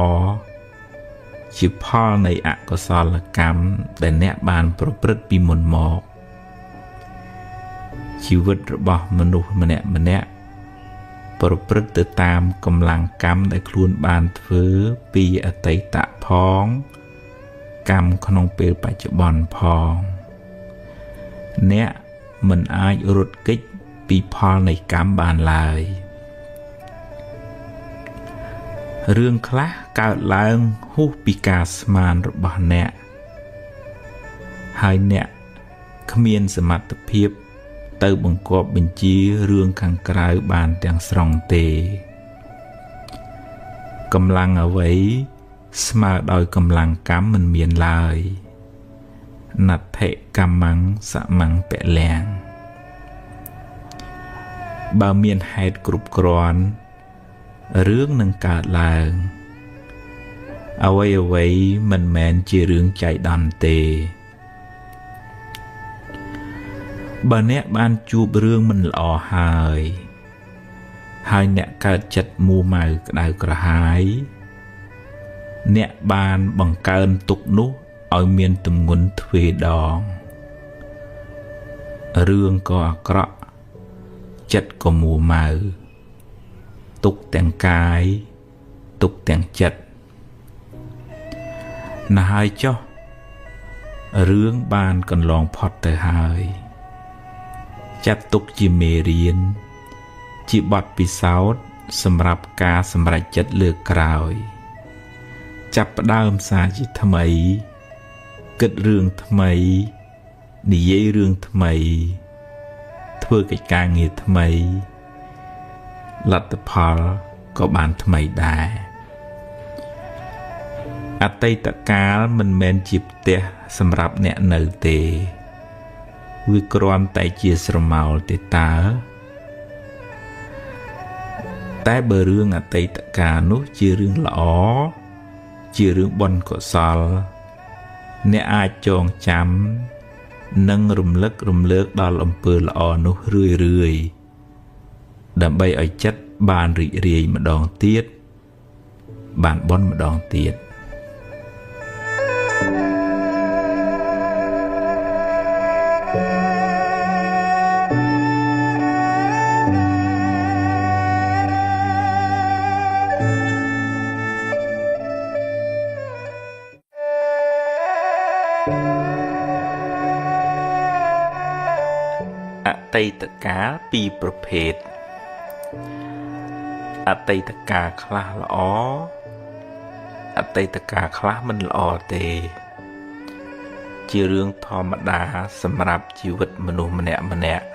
[SPEAKER 1] ជាផលនៃអកុសលកម្មដែលអ្នកបានប្រព្រឹត្តពីមុនមកជីវិតរបស់មនុស្សម្នាក់ម្នាក់ប្រព្រឹត្តទៅតាមកម្លាំងកម្មដែលខ្លួនបានធ្វើពីអតីតផងកម្មក្នុងពេលបច្ចុប្បន្នផងអ្នកមិនអាចរត់គេចពីផលនៃកម្មបានឡើយរឿងខ្លះកើតឡើងហួសពីការស្មានរបស់អ្នកហើយអ្នកគ្មានសមត្ថភាពទៅបង្គាប់បញ្ជារឿងខាងក្រៅបានទាំងស្រុងទេកម្លាំងអ្វីស្មើដោយកម្លាំងកម្មមិនមានឡើយណដ្ឋិកម្មੰសមੰពលំបើមានហេតុគ្រប់គ្រាន់រឿងនឹងកើតឡើងអ្វីអ្វីមិនមែនជារឿងចៃដន្យទេបើអ្នកបានជួបរឿងមិនល្អហើយហើយអ្នកកើតចិត្តមួម៉ៅក្តៅក្រហាយអ្នកបានបង្កើនទុក្ខនោះឲ្យមានទម្ងន់ទ្វេដងរឿងក៏អាក្រក់ចិត្តក៏មួម៉ៅទុកទាំងកាយទុកទាំងចិត្តណាស់ហើយចុះរឿងបានកន្លងផុតទៅហើយចាត់ទុកជាមេរៀនជាបទពិសោធន៍សម្រាប់ការសម្រេចចិត្តលើកក្រោយចាប់ផ្ដើមសារជាថ្មីគិតរឿងថ្មីនិយាយរឿងថ្មីធ្វើកិច្ចការងារថ្មីលទ្ធផលក៏បានថ្មីដែរអតីតកាលមិនមែនជាផ្ទះសម្រាប់អ្នកនៅទេវាគ្រាន់តែជាស្រមោលទេតើតែបើរឿងអតីតកាលនោះជារឿងល្អជារឿងបុណ្យកុសលអ្នកអាចចងចាំនិងរំលឹករំលើកដល់អំពើល្អនោះរឿយរឿយ ដើម្បីឲ្យចិត្តបានរីករាយម្ដងទៀតបានបុណ្យម្ដងទៀតអតីតកាលពីរប្រភេទអតីតកាលខ្លះល្អអតីតកាលខ្លះមិនល្អទេជារឿងធម្មតាសម្រាប់ជីវិតមនុស្សម្នាក់ម្នាក់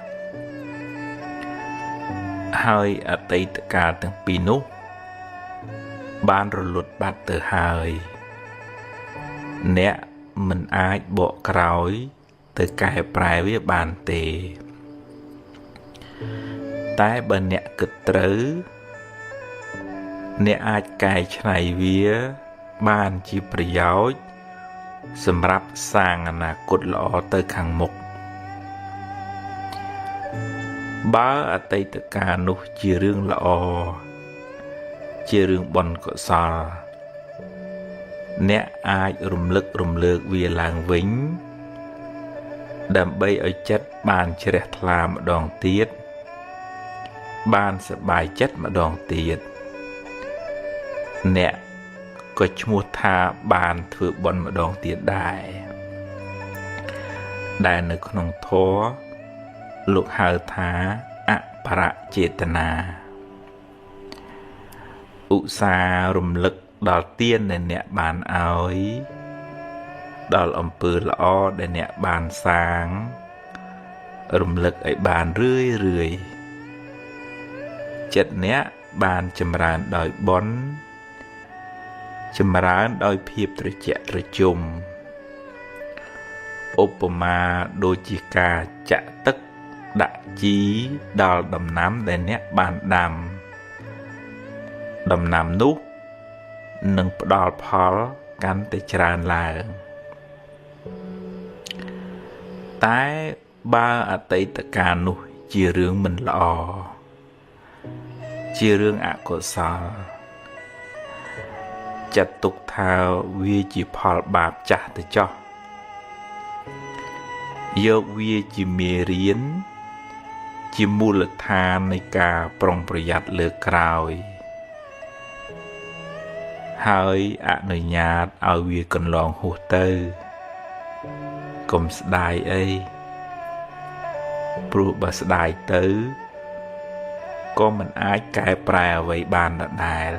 [SPEAKER 1] ហើយអតីតកាលទាំងពីរនោះបានរលត់បាត់ទៅហើយអ្នកមិនអាចបកក្រោយទៅកែប្រែវាបានទេតែបើអ្នកគិតត្រូវអ្នកអាចកែច្នៃវាបានជាប្រយោជន៍សម្រាប់សាងអនាគតល្អទៅខាងមុខបើអតីតកាលនោះជារឿងល្អជារឿងបុណ្យកុសលអ្នកអាចរំលឹករំលើកវាឡើងវិញដើម្បីឲ្យចិត្តបានជ្រះថ្លាម្ដងទៀតបានសប្បាយចិត្តម្ដងទៀតអ្នកក៏ឈ្មោះថាបានធ្វើបុណ្យម្ដងទៀតដែរដែលនៅក្នុងធម៌លោកហៅថាអបរចេតនាឧស្សាហ៍រំលឹកដល់ទានដែលអ្នកបានឲ្យដល់អំពើល្អដែលអ្នកបានសាងរំលឹកឲ្យបានរឿយរឿយចិត្តអ្នកបានចម្រើនដោយបុណ្យចម្រើនដោយភាពត្រជាក់ត្រជុំឧបមាដូចជាការចាក់ទឹកដាក់ជីដល់ដំណាំដែលអ្នកបានដាំដំណាំនោះនឹងផ្ដល់ផលកាន់តែច្រើនឡើងតែបើអតីតកាលនោះជារឿងមិនល្អជារឿងអកុសលចាត់ទុកថាវាជាផលបាបចាស់ទៅចោះយកវាជាមេរៀនជាមូលដ្ឋាននៃការប្រុងប្រយ័ត្នលើក្រោយហើយអនុញ្ញាតឲ្យវាកន្លងហួសទៅកុំស្ដាយអីព្រោះបើស្ដាយទៅក៏មិនអាចកែប្រែអ្វីបានដដែល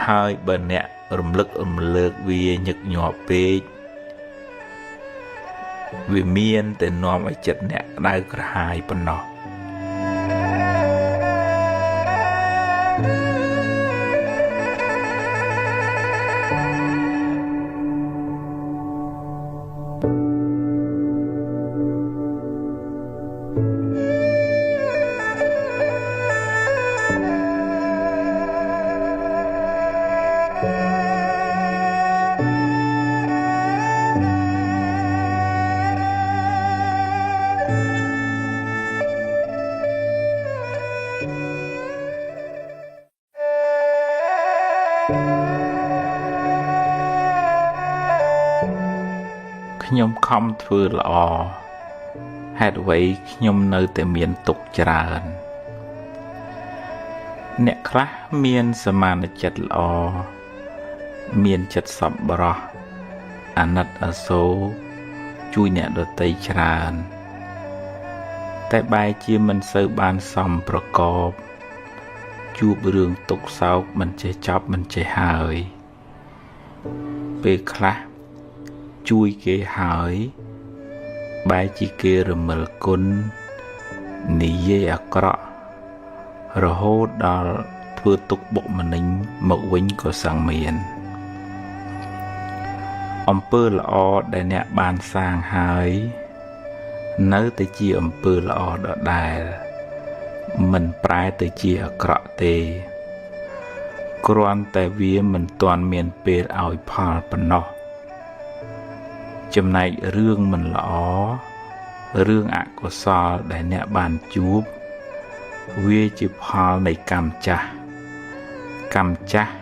[SPEAKER 1] ហើយបើអ្នករំលឹករំលើកវាញឹកញាប់ពេកវាមានតែនាំឲ្យចិត្តអ្នកក្តៅក្រហាយប៉ុណ្ណោះខ្ញុំខំធ្វើល្អហេតុអ្វីខ្ញុំនៅតែមានទុក្ខច្រើនអ្នកខ្លះមានសមានចិត្តល្អមានចិត្តសប្បុរសអាណិតអាសូរជួយអ្នកដទៃច្រើនតែបែរជាមិនសូវបានសមប្រកបជួបរឿងទុក្ខសោកមិនចេះចប់មិនចេះហើយពេលខ្លះជួយគេហើយបែរជាគេរមិលគុណនិយាយអាក្រក់រហូតដល់ធ្វើទុក្ខបុកម្នេញមកវិញក៏សឹងមានអំពើល្អដែលអ្នកបានសាងហើយនៅតែជាអំពើល្អដដែលមិនប្រែទៅជាអាក្រក់ទេគ្រាន់តែវាមិនទាន់មានពេលឲ្យផលប៉ុណ្ណោះចំណែករឿងមិនល្អរឿងអកុសលដែលអ្នកបានជួប វាជាផលនៃកម្មចាស់កម្មចាស់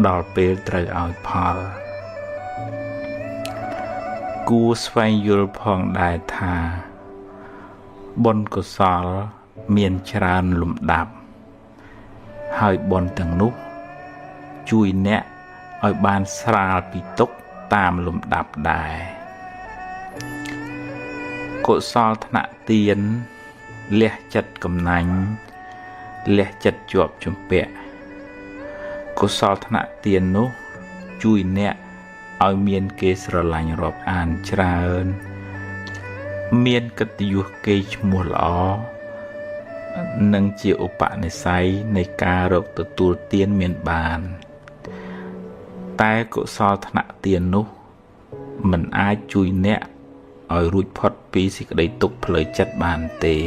[SPEAKER 1] ដល់ពេលត្រូវឲ្យផលគួរស្វែងយល់ផងដែរថាបុណ្យកុសលមានច្រើនលំដាប់ហើយបុណ្យទាំងនោះជួយអ្នកឲ្យបានស្រាលពីទុក្ខតាមលំដាប់ដែរកុសលថ្នាក់ទានលះចិត្តកំណាញ់លះចិត្តជាប់ជំពាក់កុសលថ្នាក់ទាននោះជួយអ្នកឲ្យមានគេស្រឡាញ់រាប់អានច្រើនមានកិត្តិយសគេឈ្មោះល្អនិងជាឧបនិស្ស័យនៃការរកទទួលទានមានបានតែកុសលថ្នាក់ទាននោះមិនអាចជួយអ្នកឲ្យរួចផុតពីសេចក្តីទុក្ខផ្លូវចិត្តបានទេ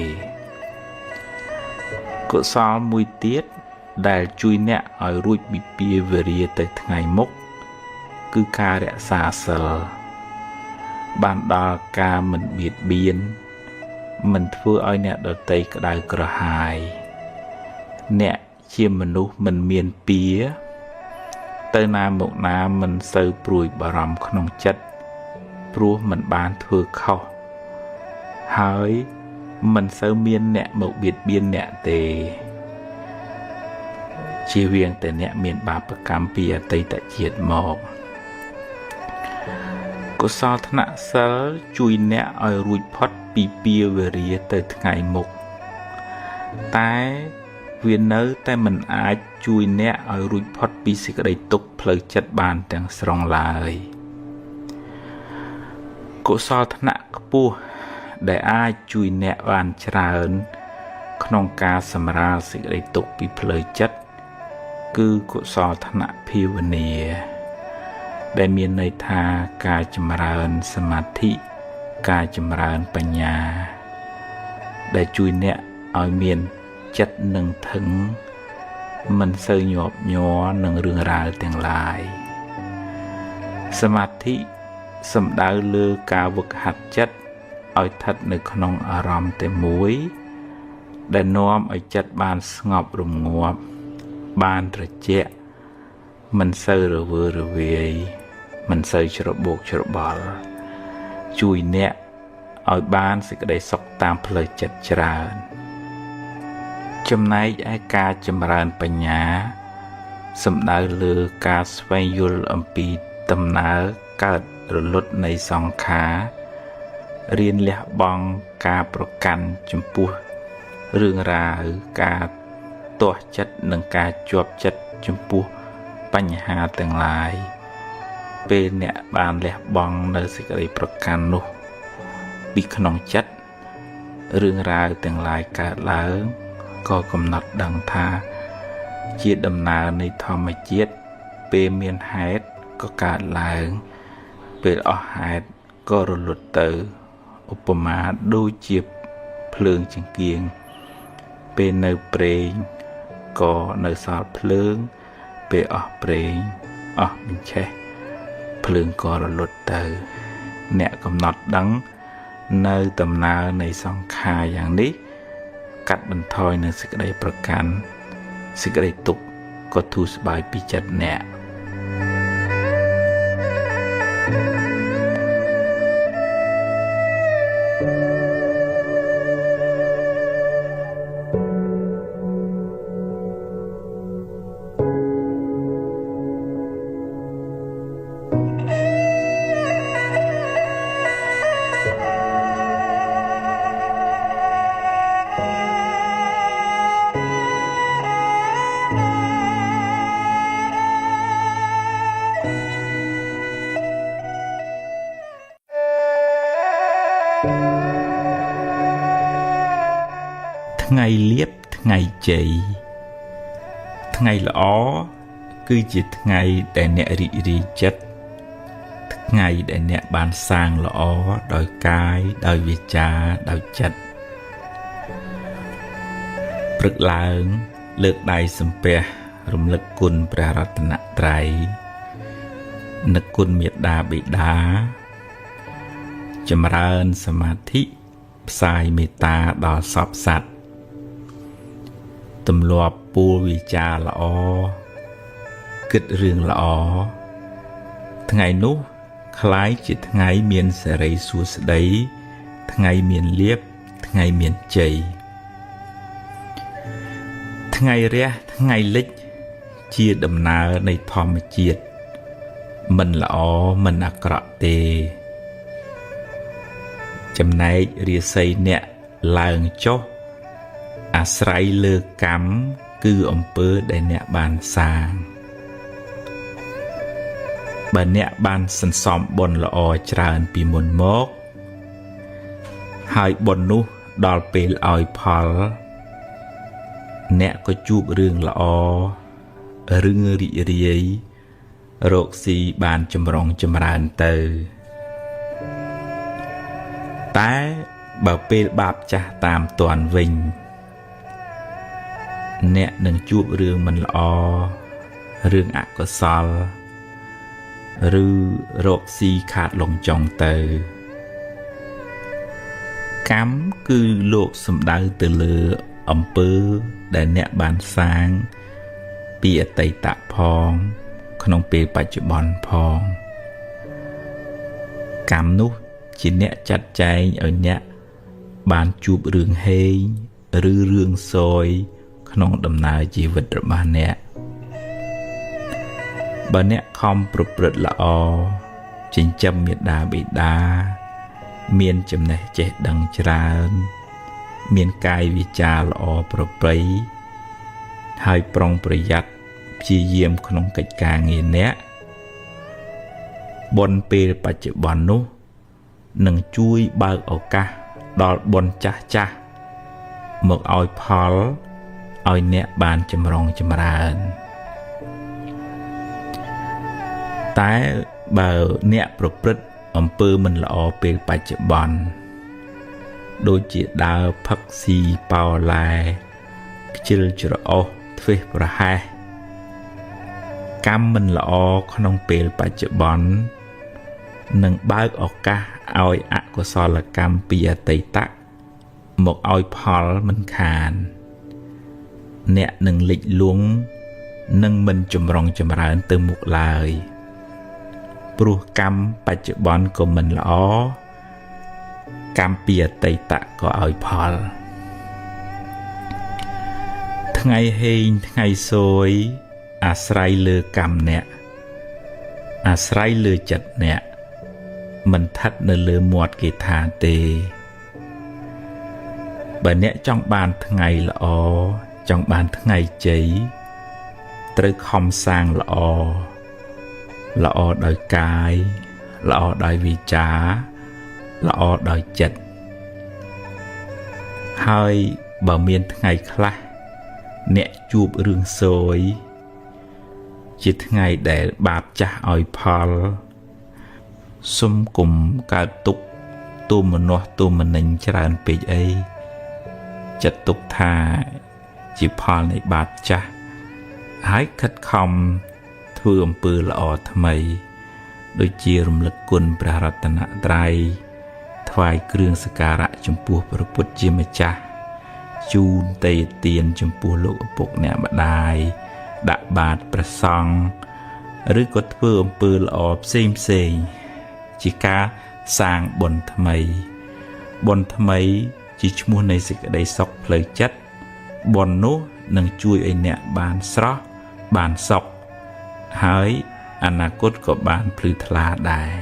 [SPEAKER 1] កុសលមួយទៀតដែលជួយអ្នកឲ្យរួចពីពៀវរាទៅថ្ងៃមុខគឺការរក្សាសីលបានដល់ការមិនបៀតបៀនមិនធ្វើឲ្យអ្នកដទៃក្តៅក្រហាយអ្នកជាមនុស្សមិនមានពៀទៅណាមកណាមិនសូវព្រួយបារម្ភក្នុងចិត្តព្រោះមិនបានធ្វើខុសហើយមិនសូវមានអ្នកមកបៀតបៀនអ្នកទេជៀសវាងតែអ្នកមានបាបកម្មពីអតីតជាតិមកកុសលថ្នាក់សិលជួយអ្នកឲ្យរួចផុតពីពៀវរាទៅថ្ងៃមុខតែវានៅតែមិនអាចជួយអ្នកឲ្យរួចផុតពីសេចក្តីទុក្ខផ្លូវចិត្តបានទាំងស្រុងឡើយកុសលថ្នាក់ខ្ពស់ដែលអាចជួយអ្នកបានច្រើនក្នុងការសម្រាលសេចក្តីទុក្ខពីផ្លូវចិត្តគឺកុសលថ្នាក់ភាវនាដែលមានន័យថាការចម្រើនសមាធិការចម្រើនបញ្ញាដែលជួយអ្នកឲ្យមានចិត្តនឹងធឹងមិនសូវញាប់ញ័រនឹងរឿងរ៉ាវទាំងឡាយសមាធិសំដៅលើការវឹកហាត់ចិត្តឲ្យស្ថិតនៅក្នុងអារម្មណ៍តែមួយដែលនាំឲ្យចិត្តបានស្ងប់រងាប់បានត្រជាក់មិនសូវរវើរវាយមិនសូវច្របូកច្របល់ជួយអ្នកឲ្យបានសេចក្តីសុខតាមផ្លូវចិត្តច្រើនចំណែកឯការចម្រើនបញ្ញាសំដៅលើការស្វែងយល់អំពីដំណើរកើតរលត់នៃសង្ខាររៀនលះបង់ការប្រកាន់ចំពោះរឿងរ៉ាវការទាស់ចិត្តនិងការជាប់ចិត្តចំពោះបញ្ហាទាំងឡាយពេលអ្នកបានលះបង់នៅសេចក្តីប្រកាន់នោះពីក្នុងចិត្តរឿងរ៉ាវទាំងឡាយកើតឡើងក៏កំណត់ដឹងថាជាដំណើរនៃធម្មជាតិពេលមានហេតុក៏កើតឡើងពេលអស់ហេតុក៏រលត់ទៅឧបមាដូចជាភ្លើងចង្គៀងពេលនៅប្រេងក៏នៅសល់ភ្លើងពេលអស់ប្រេងអស់បញ្ឆេះភ្លើងក៏រលត់ទៅអ្នកកំណត់ដឹងនៅដំណើរនៃសង្ខារយ៉ាងនេះកាត់បន្ថយនៅសេចក្តីប្រកាន់សេចក្តីទុក្ខក៏ធូរស្បើយពីចិត្តអ្នកថ្ងៃលៀបថ្ងៃជ័យថ្ងៃល្អគឺជាថ្ងៃដែលអ្នករីករាយចិត្តថ្ងៃដែលអ្នកបានសាងល្អដោយកាយដោយវាចាដោយចិត្តព្រឹកឡើងលើកដៃសំពះរំលឹកគុណព្រះរតនត្រ័យនឹកគុណមេត្តាបិតាចម្រើនសមាធិផ្សាយមេត្តាដល់សព្វសត្វ ទម្លាប់ពោលវាចាល្អគិតរឿងល្អថ្ងៃនោះក្លាយជាថ្ងៃមានសិរីសួស្តីថ្ងៃមានលាភថ្ងៃមានជ័យថ្ងៃរះថ្ងៃលិចជាដំណើរនៃធម្មជាតិមិនល្អមិនអាក្រក់ទេចំណែករាសីអ្នកឡើងចុះអាស្រ័យលើកម្មគឺអំពើដែលអ្នកបានសាងបើអ្នកបានសន្សំបុណ្យល្អច្រើនពីមុនមកហើយបុណ្យនោះដល់ពេលឲ្យផលអ្នកក៏ជួបរឿងល្អរឿងរីករាយរកស៊ីបានចម្រុងចម្រើនទៅតែបើពេលបាបចាស់តាមទាន់វិញអ្នកនឹងជួបរឿងមិនល្អរឿងអកុសលឬរកស៊ីខាតលងចុងទៅកម្មគឺលោកសំដៅទៅលើអំពើដែលអ្នកបានសាងពីអតីតផងក្នុងពេលបច្ចុប្បន្នផងកម្មនោះជាអ្នកចាត់ចែងឲ្យអ្នកបានជួបរឿងហេងឬរឿងសយក្នុងដំណើរជីវិតរបស់អ្នកបើអ្នកខំប្រព្រឹត្តល្អចិញ្ចឹមមាតាបិតាមានចំណេះចេះដឹងច្រើនមានកាយវាចាល្អប្រពៃហើយប្រុងប្រយ័ត្នព្យាយាមក្នុងកិច្ចការងារអ្នកបុណ្យពេលបច្ចុប្បន្ននោះនឹងជួយបើកឱកាសដល់បុណ្យចាស់ចាស់មកឲ្យផលឲ្យអ្នកបានចម្រុងចម្រើនតែបើអ្នកប្រព្រឹត្តអំពើមិនល្អពេលបច្ចុប្បន្នដូចជាដើរផឹកស៊ីប៉ោឡែខ្ជិលច្រអូសធ្វេសប្រហែសកម្មមិនល្អក្នុងពេលបច្ចុប្បន្ននឹងបើកឱកាសឲ្យអកុសលកម្មពីអតីតមកឲ្យផលមិនខានអ្នកនឹងលិចលង់នឹងមិនចម្រុងចម្រើនទៅមុខឡើយព្រោះកម្មបច្ចុប្បន្នក៏មិនល្អកម្មពីអតីតក៏ឲ្យផលថ្ងៃហេងថ្ងៃសួយអាស្រ័យលើកម្មអ្នកអាស្រ័យលើចិត្តអ្នកមិនស្ថិតនៅលើមាត់គេថាទេបើអ្នកចង់បានថ្ងៃល្អចង់បានថ្ងៃជ័យត្រូវខំសាងល្អល្អដោយកាយល្អដោយវាចាល្អដោយចិត្តហើយបើមានថ្ងៃខ្លះអ្នកជួបរឿងសួយជាថ្ងៃដែលបាបចាស់ឲ្យផលសុំគុំកើតទុក្ខទោមនស្សទោមនិញច្រើនពេកអីចាត់ទុកថាជាផលនៃបាបចាស់ហើយខិតខំធ្វើអំពើល្អថ្មីដូចជារំលឹកគុណព្រះរតនត្រ័យថ្វាយគ្រឿងសក្ការៈចំពោះព្រះពុទ្ធជាម្ចាស់ជូនទេយទានចំពោះលោកឪពុកអ្នកម្ដាយដាក់បាតព្រះសង្ឃឬក៏ធ្វើអំពើល្អផ្សេងផ្សេងជាការសាងបុណ្យថ្មីបុណ្យថ្មីជាឈ្មោះនៃសេចក្តីសុខផ្លូវចិត្តបុណ្យនោះនឹងជួយឲ្យអ្នកបានស្រស់បានសុខហើយអនាគតក៏បានភ្លឺថ្លាដែរ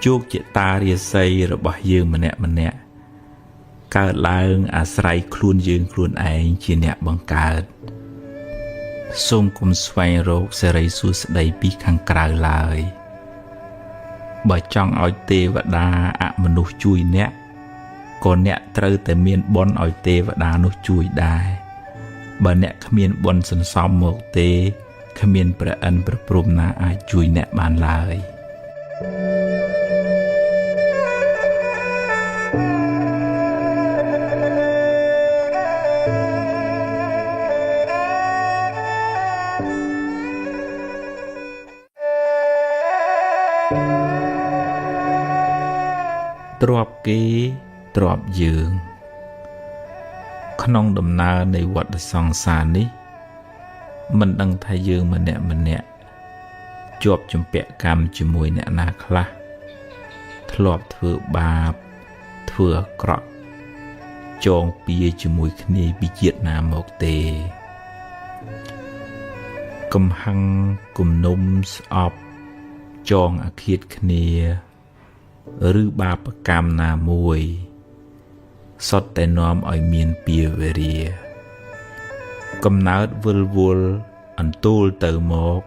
[SPEAKER 1] ជោគជតារាសីរបស់យើងម្នាក់ម្នាក់កើតឡើងអាស្រ័យខ្លួនយើងខ្លួនឯងជាអ្នកបង្កើតសូមគុំស្វែងរកសិរីសួស្តីពីខាងក្រៅឡើយបើចង់ឲ្យទេវតាអមនុស្សជួយអ្នកក៏អ្នកត្រូវតែមានបុណ្យឲ្យទេវតានោះជួយដែរបើអ្នកគ្មានបុណ្យសន្សំមកទេគ្មានព្រះឥន្ទព្រះព្រហ្មណាអាចជួយអ្នកបានឡើយ ទ្រព្យគេទ្រព្យយើង ក្នុងដំណើរនៃវដ្តសង្សារនេះមិនដឹងថាយើងម្នាក់ម្នាក់ជាប់ជំពាក់កម្មជាមួយអ្នកណាខ្លះធ្លាប់ធ្វើបាបធ្វើអាក្រក់ចងពៀជាមួយគ្នាពីជាតិណាមកទេកំហឹងគំនុំស្អប់ចងអាឃាតគ្នាឬបាបកម្មណាមួយសុទ្ធតែនាំឲ្យមានពៀវេរាកំណើតវិលវល់អន្ទូលទៅមក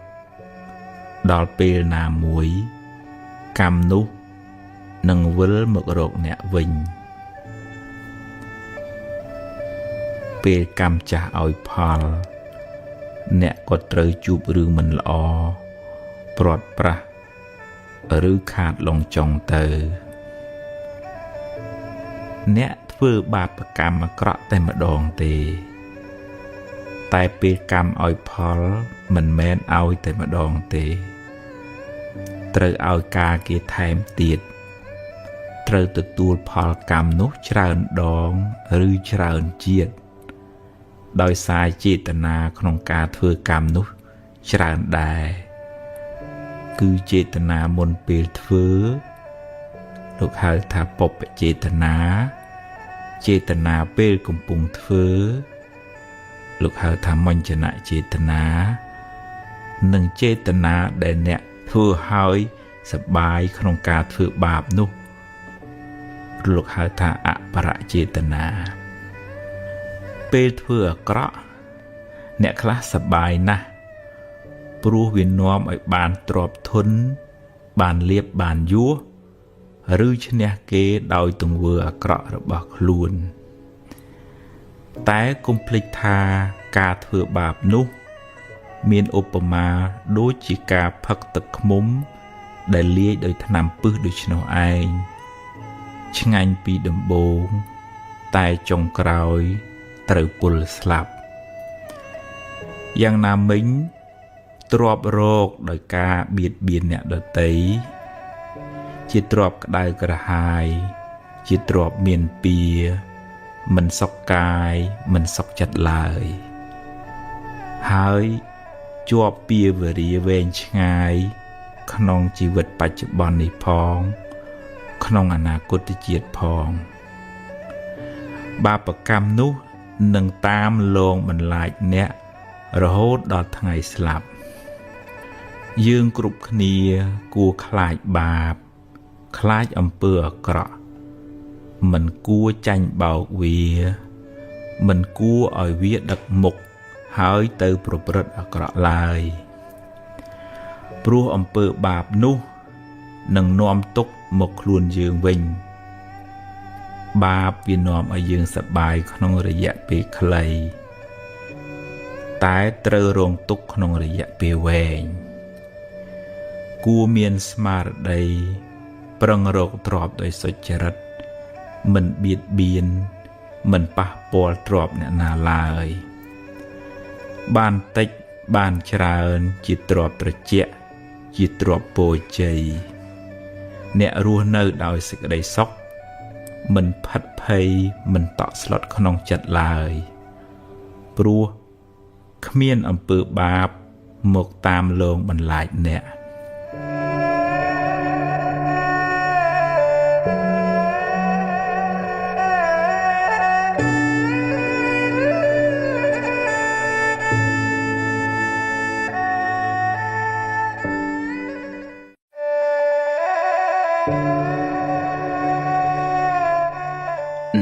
[SPEAKER 1] ដល់ពេលណាមួយកម្មនោះនឹងវិលមករកអ្នកវិញពេលកម្មចាស់ឲ្យផលអ្នកក៏ត្រូវជួបរឿងមិនល្អព្រាត់ប្រាសឬខាតលងចុងទៅអ្នកធ្វើបាបកម្មអាក្រក់តែម្ដងទេតែពេលកម្មឲ្យផលមិនមែនឲ្យតែម្ដងទេត្រូវឲ្យការគេថែមទៀតត្រូវទទួលផលកម្មនោះច្រើនដងឬច្រើនជាតិដោយសារចេតនាក្នុងការធ្វើកម្មនោះច្រើនដែរគឺចេតនាមុនពេលធ្វើលោកហៅថាបុព្វចេតនាចេតនាពេលកំពុងធ្វើលោកហៅថាមញ្ចនចេតនានិងចេតនាដែលអ្នកធ្វើហើយសប្បាយក្នុងការធ្វើបាបនោះលោកហៅថាអបរចេតនាពេលធ្វើអាក្រក់អ្នកខ្លះសប្បាយណាស់ព្រោះវានាំឲ្យបានទ្រព្យធនបានលៀបបានយោះឬឈ្នះគេដោយទង្វើអាក្រក់របស់ខ្លួនតែកុំភ្លេចថាការធ្វើបាបនោះមានឧបមាដូចជាការផឹកទឹកឃ្មុំដែលលាយដោយថ្នាំពិសដូច្នោះឯងឆ្ងាញ់ពីដំបូងតែចុងក្រោយត្រូវពុលស្លាប់យ៉ាងណាមិញទ្រព្យរោគដោយការបៀតបៀនអ្នកដទៃជាទ្រព្យក្តៅក្រហាយជាទ្រព្យមានពៀមិនសុខកាយមិនសុខចិត្តឡើយហើយជាប់ពៀវរាវែងឆ្ងាយក្នុងជីវិតបច្ចុប្បន្ននេះផងក្នុងអនាគតជាតិផងបាបកម្មនោះនឹងតាមលងបន្លាចអ្នករហូតដល់ថ្ងៃស្លាប់យើងគ្រប់គ្នាគួរខ្លាចបាបខ្លាចអំពើអាក្រក់មិនគួរចាញ់បោកវាមិនគួរឲ្យវាដឹកមុខហើយទៅប្រព្រឹត្តអាក្រក់ឡើយព្រោះអំពើបាបនោះនឹងនាំទុក្ខមកខ្លួនយើងវិញបាបវានាំឲ្យយើងសប្បាយក្នុងរយៈពេលខ្លីតែត្រូវរងទុក្ខក្នុងរយៈពេលវែងគួរមានស្មារតីប្រឹងរកទ្រព្យដោយសុចរិតមិនបៀតបៀនមិនប៉ះពាល់ទ្រព្យអ្នកណាឡើយបានតិចបានច្រើនជាទ្រព្យត្រជាក់ជាទ្រព្យពោជ័យអ្នករស់នៅដោយសេចក្តីសុខមិនផិតភ័យមិនតក់ស្លុតក្នុងចិត្តឡើយព្រោះគ្មានអំពើបាបមកតាមលងបន្លាចអ្នក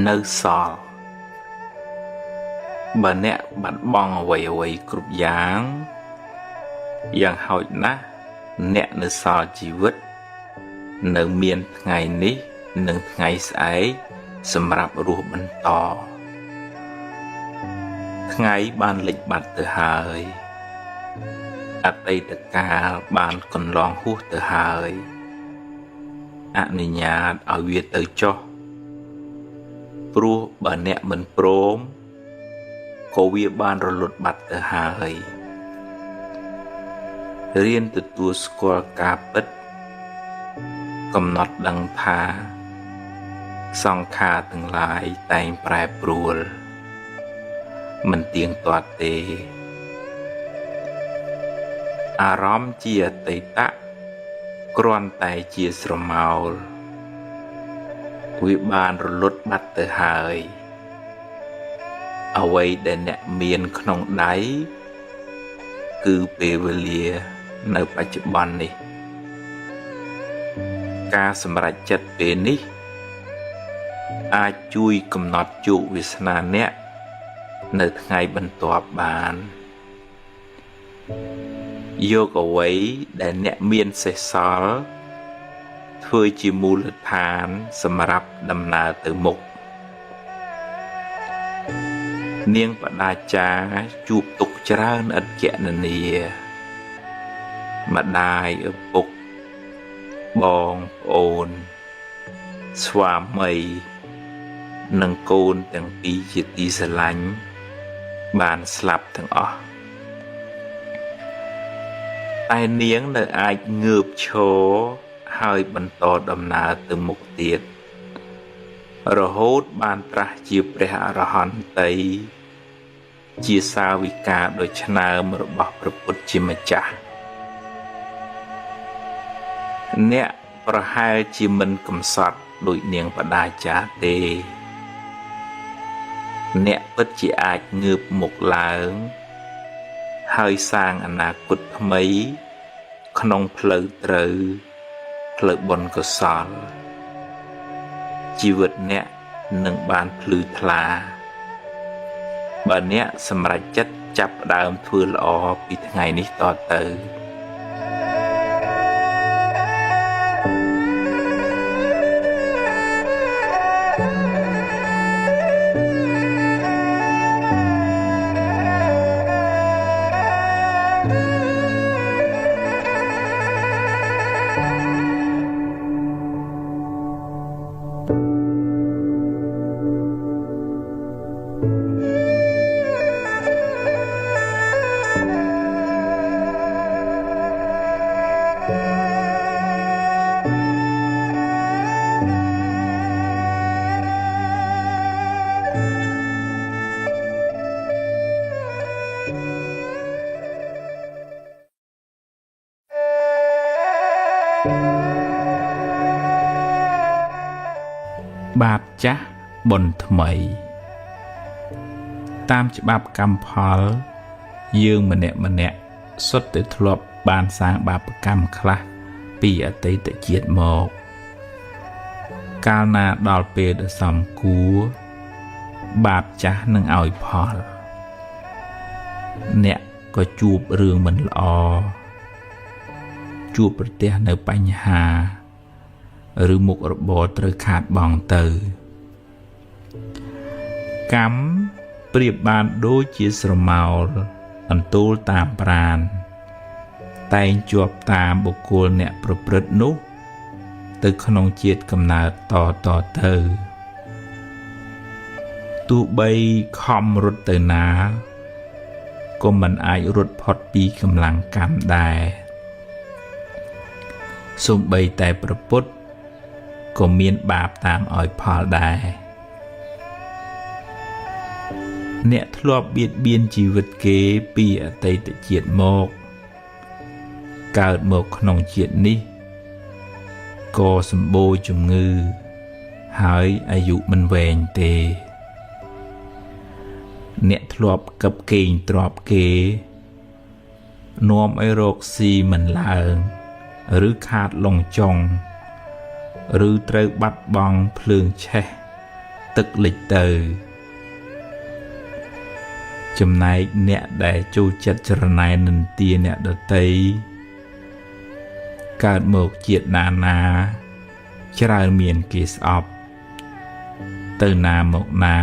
[SPEAKER 1] នៅសល់បើអ្នកបាត់បង់អ្វីៗគ្រប់យ៉ាងយ៉ាងហោចណាស់អ្នកនៅសល់ជីវិតនៅមានថ្ងៃនេះនិងថ្ងៃស្អែកសម្រាប់រស់បន្តថ្ងៃបានលិចបាត់ទៅហើយអតីតកាលបានកន្លងហួសទៅហើយអនុញ្ញាតឲ្យវាទៅចុះព្រោះបើអ្នកមិនព្រមក៏វាបានរលត់បាត់ទៅហើយរៀនទទួលស្គាល់ការពិតកំណត់ដឹងថាសង្ខារទាំងឡាយតែងប្រែប្រួល មិនទៀងទាត់ទេអារម្មណ៍ជាអតីតៈគ្រាន់តែជាស្រមោលវាបានរលត់បាត់ទៅហើយអ្វីដែលអ្នកមានក្នុងដៃគឺពេលវេលានៅបច្ចុប្បន្ននេះការសម្រេចចិត្តពេលនេះអាចជួយកំណត់ជោគវាសនាអ្នកនៅថ្ងៃបន្ទាប់បានយកអ្វីដែលអ្នកមានសេសសល់ធ្វើជាមូលដ្ឋានសម្រាប់ដំណើរទៅមុខនាងបដាចាជួបទុក្ខច្រើនឥតគណនាម្ដាយឪពុកបងប្អូនស្វាមីនិងកូនទាំងពីរជាទីស្រឡាញ់បានស្លាប់ទាំងអស់តែនាងនៅអាចងើបឈរហើយបន្តដំណើរទៅមុខទៀតរហូតបានត្រាស់ជាព្រះអរហន្តតីជាសាវិកាដ៏ឆ្នើមរបស់ព្រះពុទ្ធជាម្ចាស់អ្នកប្រហែលជាមិនកំសត់ដូចនាងបដាចាទេអ្នកពិតជាអាចងើបមុខឡើងហើយសាងអនាគតថ្មីក្នុងផ្លូវត្រូវផ្លូវបុណ្យកុសលជីវិតអ្នកនឹងបានភ្លឺថ្លាបើអ្នកសម្រេចចិត្តចាប់ផ្ដើមធ្វើល្អពីថ្ងៃនេះតទៅបាបចាស់បុណ្យថ្មីតាមច្បាប់កម្មផលយើងម្នាក់ម្នាក់សុទ្ធតែធ្លាប់បានសាងបាបកម្មខ្លះពីអតីតជាតិមកកាលណាដល់ពេលដ៏សមគួរបាបចាស់នឹងឲ្យផលអ្នកក៏ជួបរឿងមិនល្អជួបប្រទះនៅបញ្ហាឬមុខរបរត្រូវខាតបង់ទៅកម្មប្រៀបបានដូចជាស្រមោលអន្ទូលតាមប្រាណតែងជាប់តាមបុគ្គលអ្នកប្រព្រឹត្តនោះទៅក្នុងជាតិកំណើតតទៅទោះបីខំរត់ទៅណាក៏មិនអាចរត់ផុតពីកម្លាំងកម្មដែរសូម្បីតែព្រះពុទ្ធក៏មានបាបតាមឲ្យផលដែរអ្នកធ្លាប់បៀតបៀនជីវិតគេពីអតីតជាតិមកកើតមកក្នុងជាតិនេះក៏សម្បូរជំងឺហើយអាយុមិនវែងទេអ្នកធ្លាប់កឹបកេងទ្របគេនាំឲ្យរកស៊ីមិនឡើងឬខាតលងចុងឬត្រូវបាត់បង់ភ្លើងឆេះទឹកលិចទៅចំណែកអ្នកដែលចូលចិត្តច្រណែននិន្ទាអ្នកដទៃកើតមកជាតិណាណាច្រើនមានគេស្អប់ទៅណាមកណា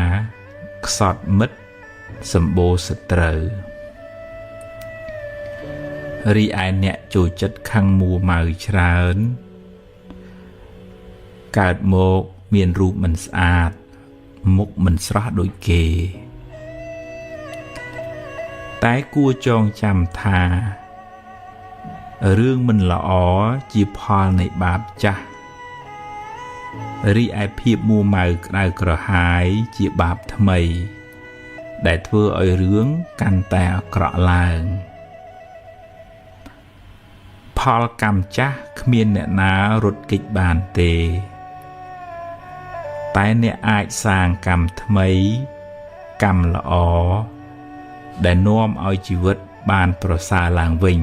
[SPEAKER 1] ខ្សត់មិត្តសម្បូរសត្រូវរីឯអ្នកចូលចិត្តខឹងមួម៉ៅច្រើនកើតមកមានរូបមិនស្អាតមុខមិនស្រស់ដូចគេតែគួរចងចាំថារឿងមិនល្អជាផលនៃបាបចាស់រីឯភាពមួម៉ៅក្តៅក្រហាយជាបាបថ្មី ដែលធ្វើឲ្យរឿងកាន់តែអាក្រក់ឡើងផលកម្មចាស់គ្មានអ្នកណារត់គេចបានទេតែអ្នកអាចសាងកម្មថ្មីកម្មល្អដែលនាំឲ្យជីវិតបានប្រសើរឡើងវិញ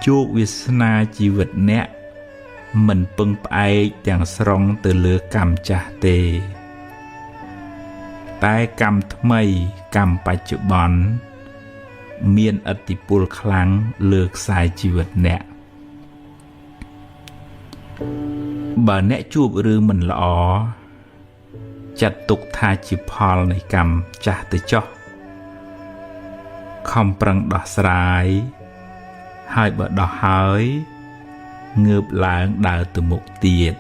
[SPEAKER 1] ជោគវាសនាជីវិតអ្នកមិនពឹងផ្អែកទាំងស្រុងទៅលើកម្មចាស់ទេតែកម្មថ្មីកម្មបច្ចុប្បន្នមានឥទ្ធិពលខ្លាំងលើខ្សែជីវិតអ្នកបើអ្នកជួបរឿងមិនល្អចាត់ទុកថាជាផលនៃកម្មចាស់ទៅចុះខំប្រឹងដោះស្រាយហើយបើដោះហើយងើបឡើងដើរទៅមុខទៀត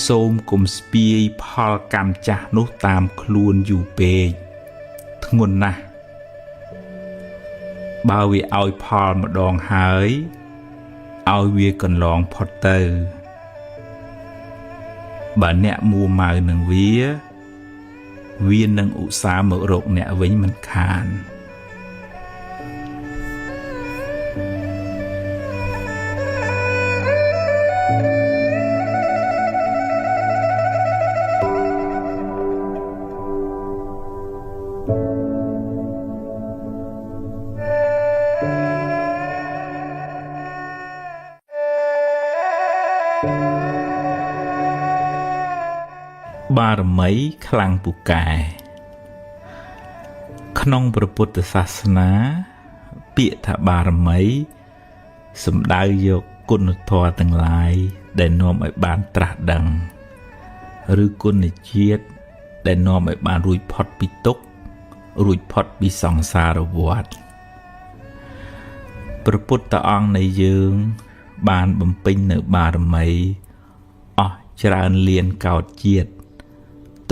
[SPEAKER 1] សូមគុំស្ពាយផលកម្មចាស់នោះតាមខ្លួនយូរពេកធ្ងន់ណាស់បើវាឲ្យផលម្ដងហើយឲ្យវាកន្លងផុតទៅបើអ្នកមួម៉ៅនឹងវានឹងឧស្សាហ៍មករកអ្នកវិញមិនខានបារមីខ្លាំងពូកែក្នុងព្រះពុទ្ធសាសនាពាក្យថាបារមីសំដៅយកគុណធម៌ទាំងឡាយដែលនាំឲ្យបានត្រាស់ដឹងឬគុណជាតិដែលនាំឲ្យបានរួចផុតពីទុក្ខរួចផុតពីសង្សារវដ្តព្រះពុទ្ធអង្គនៃយើងបានបំពេញនៅបារមីអស់ច្រើនលានកោតជាតិ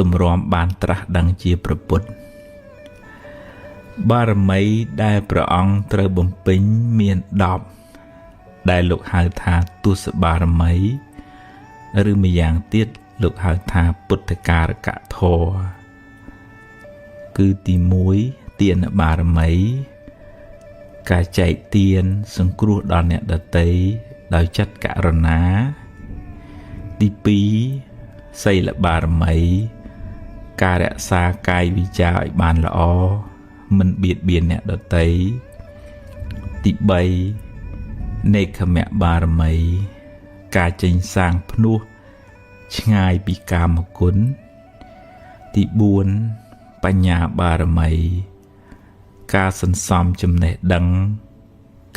[SPEAKER 1] ទម្រាំបានត្រាស់ដឹងជាព្រះពុទ្ធបារមីដែលព្រះអង្គត្រូវបំពេញមាន10ដែលលោកហៅថាទសបារមីឬម្យ៉ាងទៀតលោកហៅថាពុទ្ធការកធម៌គឺទី1ទានបារមីការចែកទានសង្គ្រោះដល់អ្នកដទៃដោយចិត្តករុណាទី2សីលបារមីការរក្សាកាយវិចារឲ្យបានល្អមិនបៀតបៀនអ្នកដទៃទី3នេខមៈបារមីការចេញសាងភ្នោះឆ្ងាយពីកាមគុណទី4បញ្ញាបារមីការសន្សំចំណេះដឹង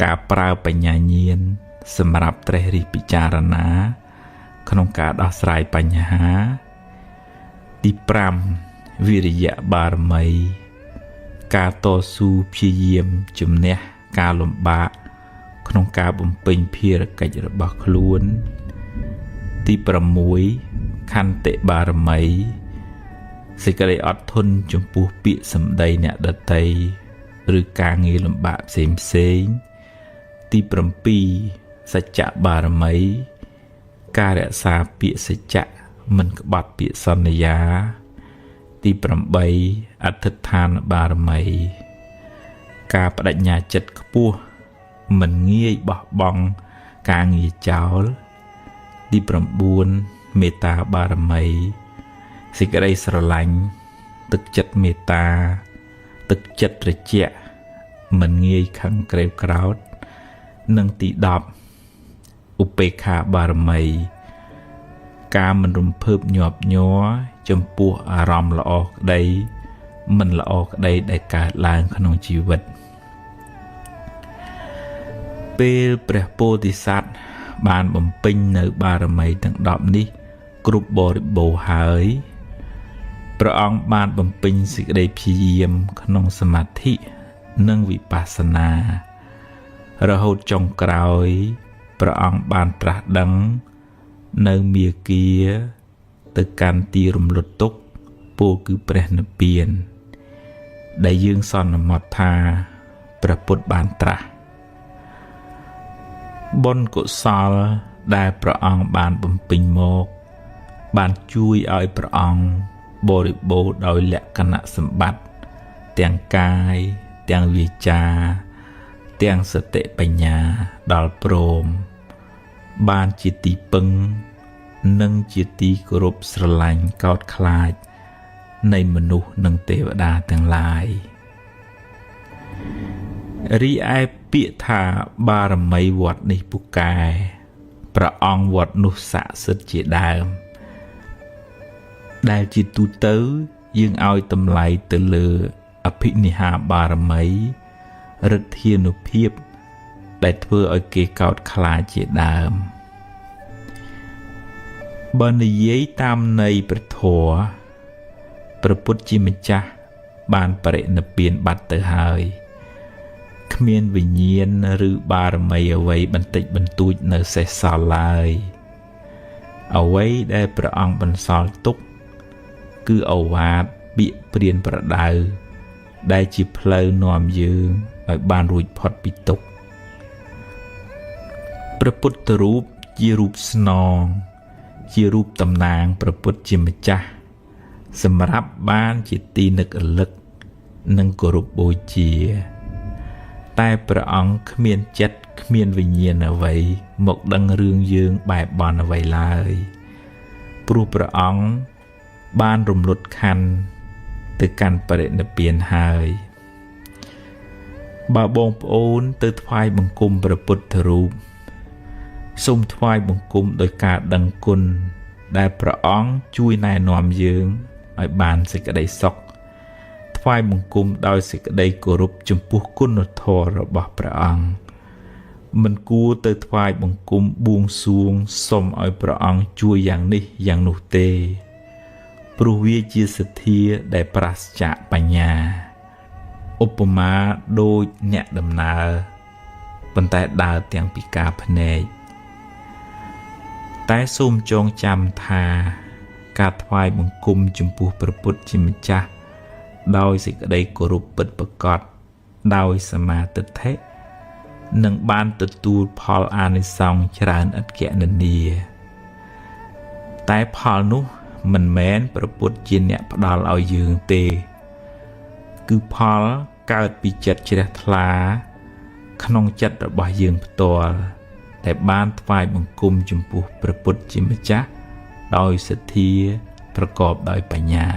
[SPEAKER 1] ការប្រើបញ្ញាញាណសម្រាប់ត្រេះរិះពិចារណាក្នុងការដោះស្រាយបញ្ហាទី5វិរិយបារមីការតស៊ូព្យាយាមជំនះការលំបាកក្នុងការបំពេញភារកិច្ចរបស់ខ្លួនទី6ខន្តិបារមីសេចក្តីអត់ធន់ចំពោះពាក្យសម្ដីអ្នកដទៃឬការងារលំបាកផ្សេងៗទី7សច្ចបារមីការរក្សាពាក្យសច្ចៈមិនក្បត់ពាក្យសន្យាទី8អធិដ្ឋានបារមីការបដិញ្ញាចិត្តខ្ពស់មិនងាយបោះបង់ការងារចោលទី9មេត្តាបារមីសេចក្តីស្រឡាញ់ទឹកចិត្តមេត្តាទឹកចិត្តត្រជាក់មិនងាយខឹងក្រេវក្រោធនិងទី10ឧបេក្ខាបារមីការមិនរំភើបញាប់ញ័រចំពោះអារម្មណ៍ល្អក្តីមិនល្អក្តីដែលកើតឡើងក្នុងជីវិតពេលព្រះពោធិសត្វបានបំពេញនៅបារមីទាំង10នេះគ្រប់បរិបូរណ៍ហើយព្រះអង្គបានបំពេញសេចក្តីព្យាយាមក្នុងសមាធិនិងវិបស្សនារហូតចុងក្រោយព្រះអង្គបានត្រាស់ដឹងនៅមាគ៌ាទៅកាន់ទីរំលត់ទុក្ខពោលគឺព្រះនិព្វានដែលយើងសន្មតថាព្រះពុទ្ធបានត្រាស់បុណ្យកុសលដែលព្រះអង្គបានបំពេញមកបានជួយឲ្យព្រះអង្គ បរិបូរណ៍ដោយលក្ខណៈសម្បត្តិទាំងកាយទាំងវាចាទាំងសតិបញ្ញាដល់ព្រមបានជាទីពឹងនិងជាទីគោរពស្រឡាញ់កោតខ្លាចនៃមនុស្សនិងទេវតាទាំងឡាយរីឯពាក្យថាបារមីវត្តនេះពូកែព្រះអង្គវត្តនោះស័ក្តិសិទ្ធិជាដើមដែលជាទូទៅយើងឲ្យតម្លៃទៅលើអភិនិហាបារមីឫទ្ធានុភាពដែលធ្វើឲ្យគេកោតខ្លាចជាដើមបើនិយាយតាមន័យព្រះធម៌ព្រះពុទ្ធជាម្ចាស់បានបរិនិព្វានបាត់ទៅហើយគ្មានវិញ្ញាណឬបារមីអ្វីបន្តិចបន្តួចនៅសេសសល់ឡើយអ្វីដែលព្រះអង្គបន្សល់ទុកគឺឱវាទពាក្យព្រានប្រដៅដែលជាផ្លូវនាំយើងឲ្យបានរួចផុតពីទុក្ខព្រះពុទ្ធរូបជារូបស្នងជារូបតំណាងព្រះពុទ្ធជាម្ចាស់សម្រាប់បានជាទីនឹករលឹកនិងគោរពបូជាតែព្រះអង្គគ្មានចិត្តគ្មានវិញ្ញាណអ្វីមកដឹងរឿងយើងបែបបន់អ្វីឡើយព្រោះព្រះអង្គបានរំលត់ខណ្ឌទៅកាន់បរិនិព្វានហើយបើបងប្អូនទៅថ្វាយបង្គំព្រះពុទ្ធរូបសូមថ្វាយបង្គំដោយការដឹងគុណដែលព្រះអង្គជួយណែនាំយើងឲ្យបានសេចក្តីសុខថ្វាយបង្គំដោយសេចក្តីគោរពចំពោះគុណធម៌របស់ព្រះអង្គមិនគួរទៅថ្វាយបង្គំបួងសួងសុំឲ្យព្រះអង្គជួយយ៉ាងនេះយ៉ាងនោះទេព្រោះវាជាសទ្ធាដែលប្រាសចាកបញ្ញាឧបមាដូចអ្នកដំណើរប៉ុន្តែដើរទាំងពិការភ្នែកតែសូមចងចាំថាការថ្វាយបង្គំចំពោះព្រះពុទ្ធជាម្ចាស់ដោយសេចក្តីគោរពពិតប្រាកដដោយសមាទិដ្ឋិនឹងបានទទួលផលអានិសង្សច្រើនឥតគណនាតែផលនោះមិនមែនព្រះពុទ្ធជាអ្នកផ្ដល់ឲ្យយើងទេគឺផលកើតពីចិត្តជ្រះថ្លាក្នុងចិត្តរបស់យើងផ្ទាល់ដែលបានថ្វាយបង្គំចំពោះព្រះពុទ្ធជាម្ចាស់ដោយសទ្ធាប្រកបដោយបញ្ញា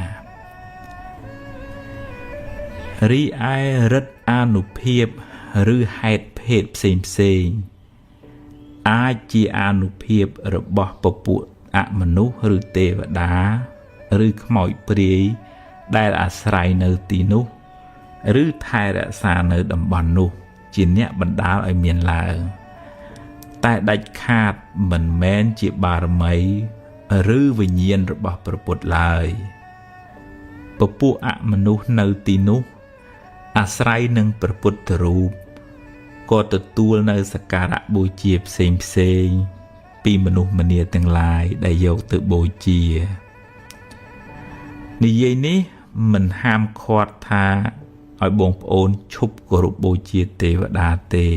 [SPEAKER 1] រីឯឫទ្ធិអានុភាពឬហេតុភេទផ្សេងៗអាចជាអានុភាពរបស់ពពួកអមនុស្សឬទេវតាឬខ្មោចព្រាយដែលអាស្រ័យនៅទីនោះឬថែរក្សានៅតំបន់នោះជាអ្នកបណ្ដាលឲ្យមានឡើងតែដាច់ខាតមិនមែនជាបារមីឬវិញ្ញាណរបស់ព្រះពុទ្ធឡើយពពួកអមនុស្សនៅទីនោះអាស្រ័យនឹងព្រះពុទ្ធរូបក៏ទទួលនៅសក្ការៈបូជាផ្សេងៗពីមនុស្សម្នាទាំងឡាយដែលយកទៅបូជានិយាយនេះមិនហាមឃាត់ថាឲ្យបងប្អូនឈប់គោរពបូជាទេវតាទេ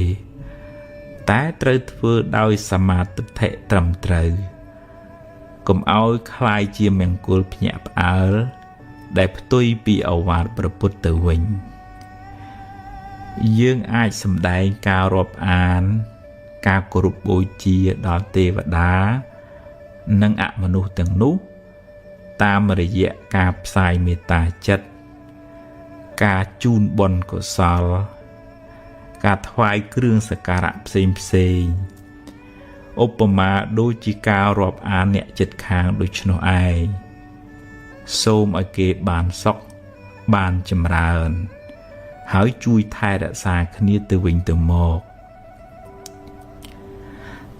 [SPEAKER 1] តែត្រូវធ្វើដោយសមាទិដ្ឋិត្រឹមត្រូវកុំឲ្យคล้ายជាមង្គលភ្ញាក់ផ្អើលដែលផ្ទុយពីឱវាទព្រះពុទ្ធទៅវិញយើងអាចសម្ដែងការរាប់អានការគោរពបូជាដល់ទេវតានិងអមនុស្សទាំងនោះតាមរយៈការផ្សាយមេត្តាចិត្តការជូនបុណ្យកុសលការថ្វាយគ្រឿងសក្ការៈផ្សេងៗឧបមាដូចជាការរាប់អានអ្នកចិត្តខាងដូច្នោះឯងសូមឲ្យគេបានសុខបានចម្រើនហើយជួយថែរក្សាគ្នាទៅវិញទៅមក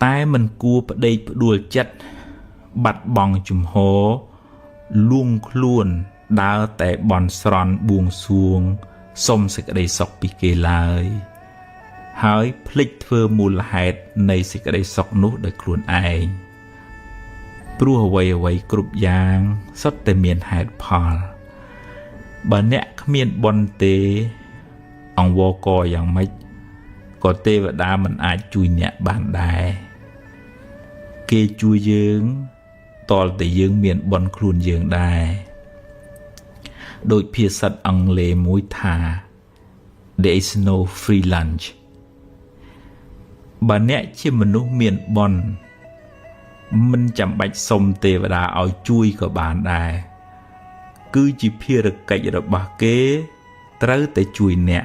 [SPEAKER 1] តែមិនគួរផ្ដេកផ្ដួលចិត្តបាត់បង់ជំហរលួងខ្លួនដើរតែបន់ស្រន់បួងសួងសុំសេចក្តីសុខពីគេឡើយហើយភ្លេចធ្វើមូលហេតុនៃសេចក្តីសុខនោះដោយខ្លួនឯងព្រោះអ្វីៗគ្រប់យ៉ាងសុទ្ធតែមានហេតុផលបើអ្នកគ្មានបុណ្យទេអង្វរកយ៉ាងម៉េចក៏ទេវតាមិនអាចជួយអ្នកបានដែរគេជួយយើងតលតែយើងមានបុណ្យខ្លួនយើងដែរ ដោយភាសិតអង់គ្លេសមួយថា There is no free lunch បើអ្នកជាមនុស្សមានបុណ្យមិនចាំបាច់សុំទេវតាឲ្យជួយក៏បានដែរគឺជាភារកិច្ចរបស់គេត្រូវតែជួយអ្នក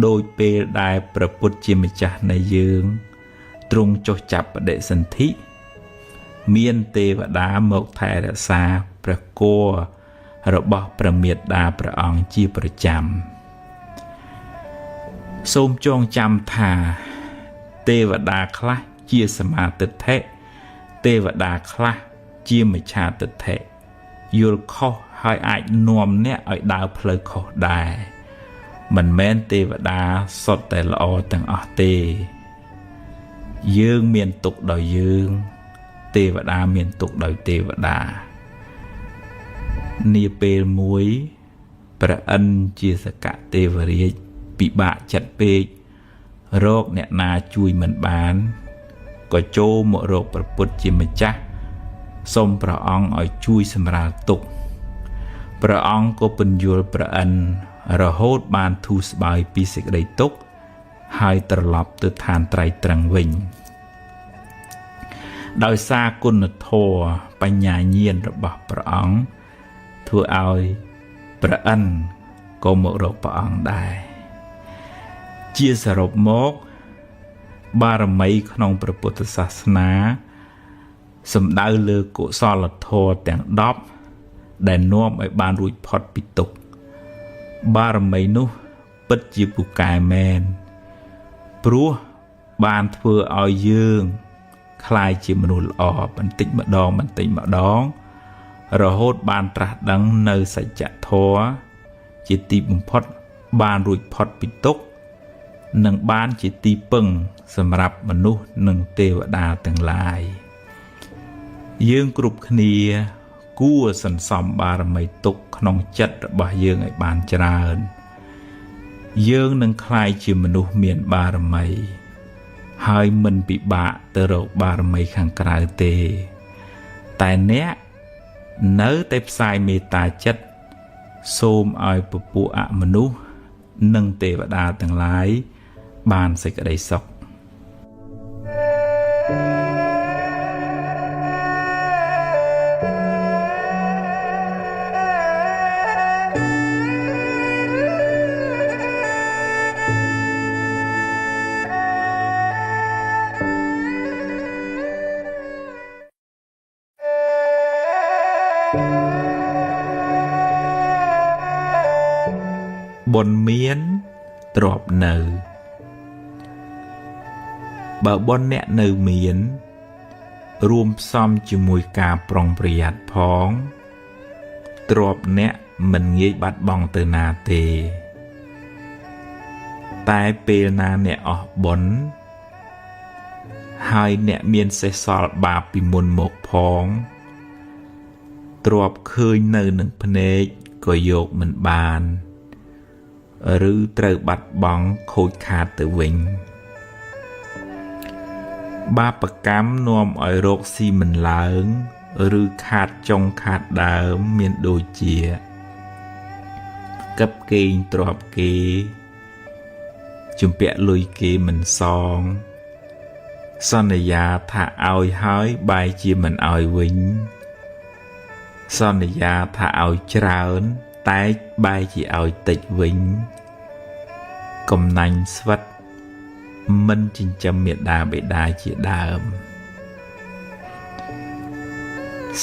[SPEAKER 1] ដោយពេលដែលព្រះពុទ្ធជាម្ចាស់នៃយើងទ្រង់ចុះចាប់បដិសន្ធិមានទេវតាមកថែរក្សាព្រះគោរបស់ព្រះមេត្តាព្រះអង្គជាប្រចាំសូមចងចាំថាទេវតាខ្លះជាសមាទិដ្ឋិទេវតាខ្លះជាមិច្ឆាទិដ្ឋិយល់ខុសហើយអាចនាំអ្នកឲ្យដើរផ្លូវខុសដែរមិនមែនទេវតាសុទ្ធតែល្អទាំងអស់ទេយើងមានទុក្ខដោយយើងទេវតាមានទុក្ខដោយទេវតានាពេលមួយព្រះឥន្ទជាសកទេវរាជពិបាកចិត្តពេករកអ្នកណាជួយមិនបានក៏ចូលមករកព្រះពុទ្ធជាម្ចាស់សូមព្រះអង្គឲ្យជួយសម្រាលទុក្ខព្រះអង្គក៏ពន្យល់ព្រះឥន្ទរហូតបានធូរស្បើយពីសេចក្តីទុក្ខហើយត្រឡប់ទៅឋានត្រៃត្រឹងវិញដោយសារគុណធម៌បញ្ញាញាណរបស់ព្រះអង្គធ្វើឲ្យព្រះឥន្ទក៏មករកព្រះអង្គដែរជាសរុបមកបារមីក្នុងព្រះពុទ្ធសាសនាសំដៅលើកុសលធម៌ទាំង10ដែលនាំឲ្យបានរួចផុតពីទុក្ខបារមីនោះពិតជាពូកែមែនព្រោះបានធ្វើឲ្យយើងក្លាយជាមនុស្សល្អបន្តិចម្ដងបន្តិចម្ដងរហូតបានត្រាស់ដឹងនៅសច្ចធម៌ជាទីបំផុតបានរួចផុតពីទុក្ខនិងបានជាទីពឹងសម្រាប់មនុស្សនិងទេវតាទាំងឡាយយើងគ្រប់គ្នាគួរសន្សំបារមីទុកក្នុងចិត្តរបស់យើងឲ្យបានច្រើនយើងនឹងក្លាយជាមនុស្សមានបារមីហើយមិនពិបាកទៅរកបារមីខាងក្រៅទេតែអ្នកនៅតែផ្សាយមេត្តាចិត្តសូមឲ្យពពួកអមនុស្សនិងទេវតាទាំងឡាយបានសេចក្តីសុខបុណ្យមានទ្រព្យនៅបើបុណ្យអ្នកនៅមានរួមផ្សំជាមួយការប្រុងប្រយ័ត្នផងទ្រព្យអ្នកមិនងាយបាត់បង់ទៅណាទេតែពេលណាអ្នកអស់បុណ្យហើយអ្នកមានសេះសល់បាបពីមុនមកផងទ្រព្យឃើញនៅនឹងភ្នែកក៏យកមិនបានឬត្រូវបាត់បង់ខូចខាតទៅវិញបាបកម្មនាំឲ្យរកស៊ីមិនឡើងឬខាតចុងខាតដើមមានដូចជាកឹបកេងទ្រព្យគេជំពាក់លុយគេមិនសងសន្យាថាឲ្យហើយបែរជាមិនឲ្យវិញសន្យាថាឲ្យច្រើនតែបែរជាឲ្យតិចវិញកំណាញ់ស្វិតមិនចិញ្ចឹមមាតាបិតាជាដើម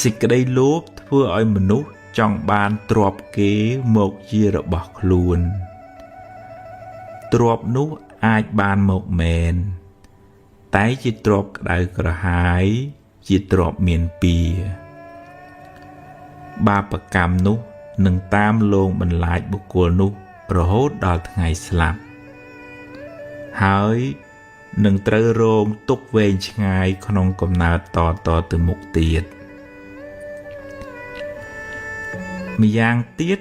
[SPEAKER 1] សេចក្តីលោភធ្វើឲ្យមនុស្សចង់បានទ្រព្យគេមកជារបស់ខ្លួនទ្រព្យនោះអាចបានមកមែនតែជាទ្រព្យក្តៅក្រហាយជាទ្រព្យមានពៀបាបកម្មនោះនឹងតាមលងបន្លាចបុគ្គលនោះរហូតដល់ថ្ងៃស្លាប់ហើយនឹងត្រូវរងទុក្ខវែងឆ្ងាយក្នុងកំណើតតៗទៅមុខទៀតម្យ៉ាងទៀត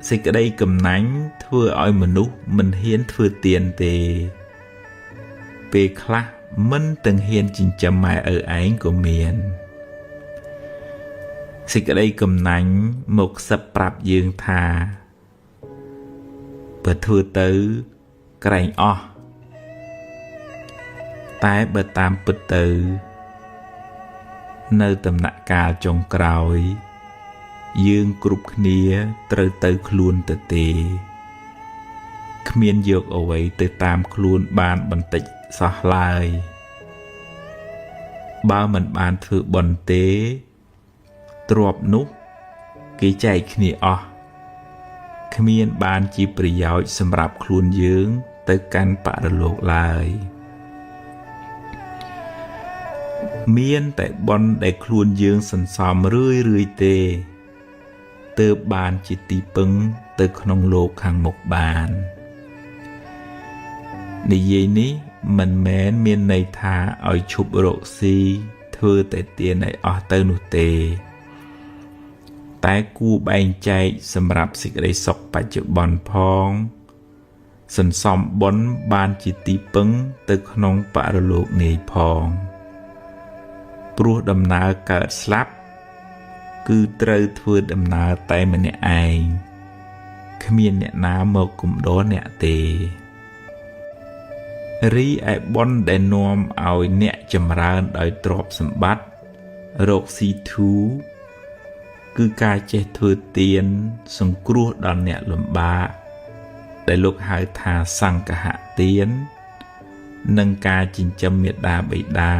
[SPEAKER 1] សេចក្តីកំណាញ់ធ្វើឲ្យមនុស្សមិនហ៊ានធ្វើទានទេពេលខ្លះមិនទាំងហ៊ានចិញ្ចឹមម៉ែឪឯងក៏មាន សេចក្តីកំណាញ់មកខ្សឹបប្រាប់យើងថាបើធ្វើទៅក្រែងអស់តែបើតាមពិតទៅនៅដំណាក់កាលចុងក្រោយយើងគ្រប់គ្នាត្រូវទៅខ្លួនទៅទេគ្មានយកអ្វីទៅតាមខ្លួនបានបន្តិចសោះឡើយបើមិនបានធ្វើបុណ្យទេទ្រព្យនោះគេចែកគ្នាអស់គ្មានបានជាប្រយោជន៍សម្រាប់ខ្លួនយើងទៅកាន់បរលោកឡើយមានតែបុណ្យដែលខ្លួនយើងសន្សំរឿយៗទេទើបបានជាទីពឹងទៅក្នុងលោកខាងមុខបាននិយាយនេះមិនមែនមានន័យថាឲ្យឈប់រកស៊ីធ្វើតែទានឲ្យអស់ទៅនោះទេតែគួរបែងចែកសម្រាប់សេចក្តីសុខបច្ចុប្បន្នផងសន្សំបុណ្យបានជាទីពឹងទៅក្នុងបរលោកនាយផងព្រោះដំណើរកើតស្លាប់គឺត្រូវធ្វើដំណើរតែម្នាក់ឯងគ្មានអ្នកណាមកកំដរអ្នកទេរីឯបុណ្យដែលនាំឲ្យអ្នកចម្រើនដោយទ្រព្យសម្បត្តិរកស៊ីធូគឺការចេះធ្វើទានសង្គ្រោះដល់អ្នកលំបាកដែលលោកហៅថាសង្ឃហទាននិងការចិញ្ចឹមមាតាបិតា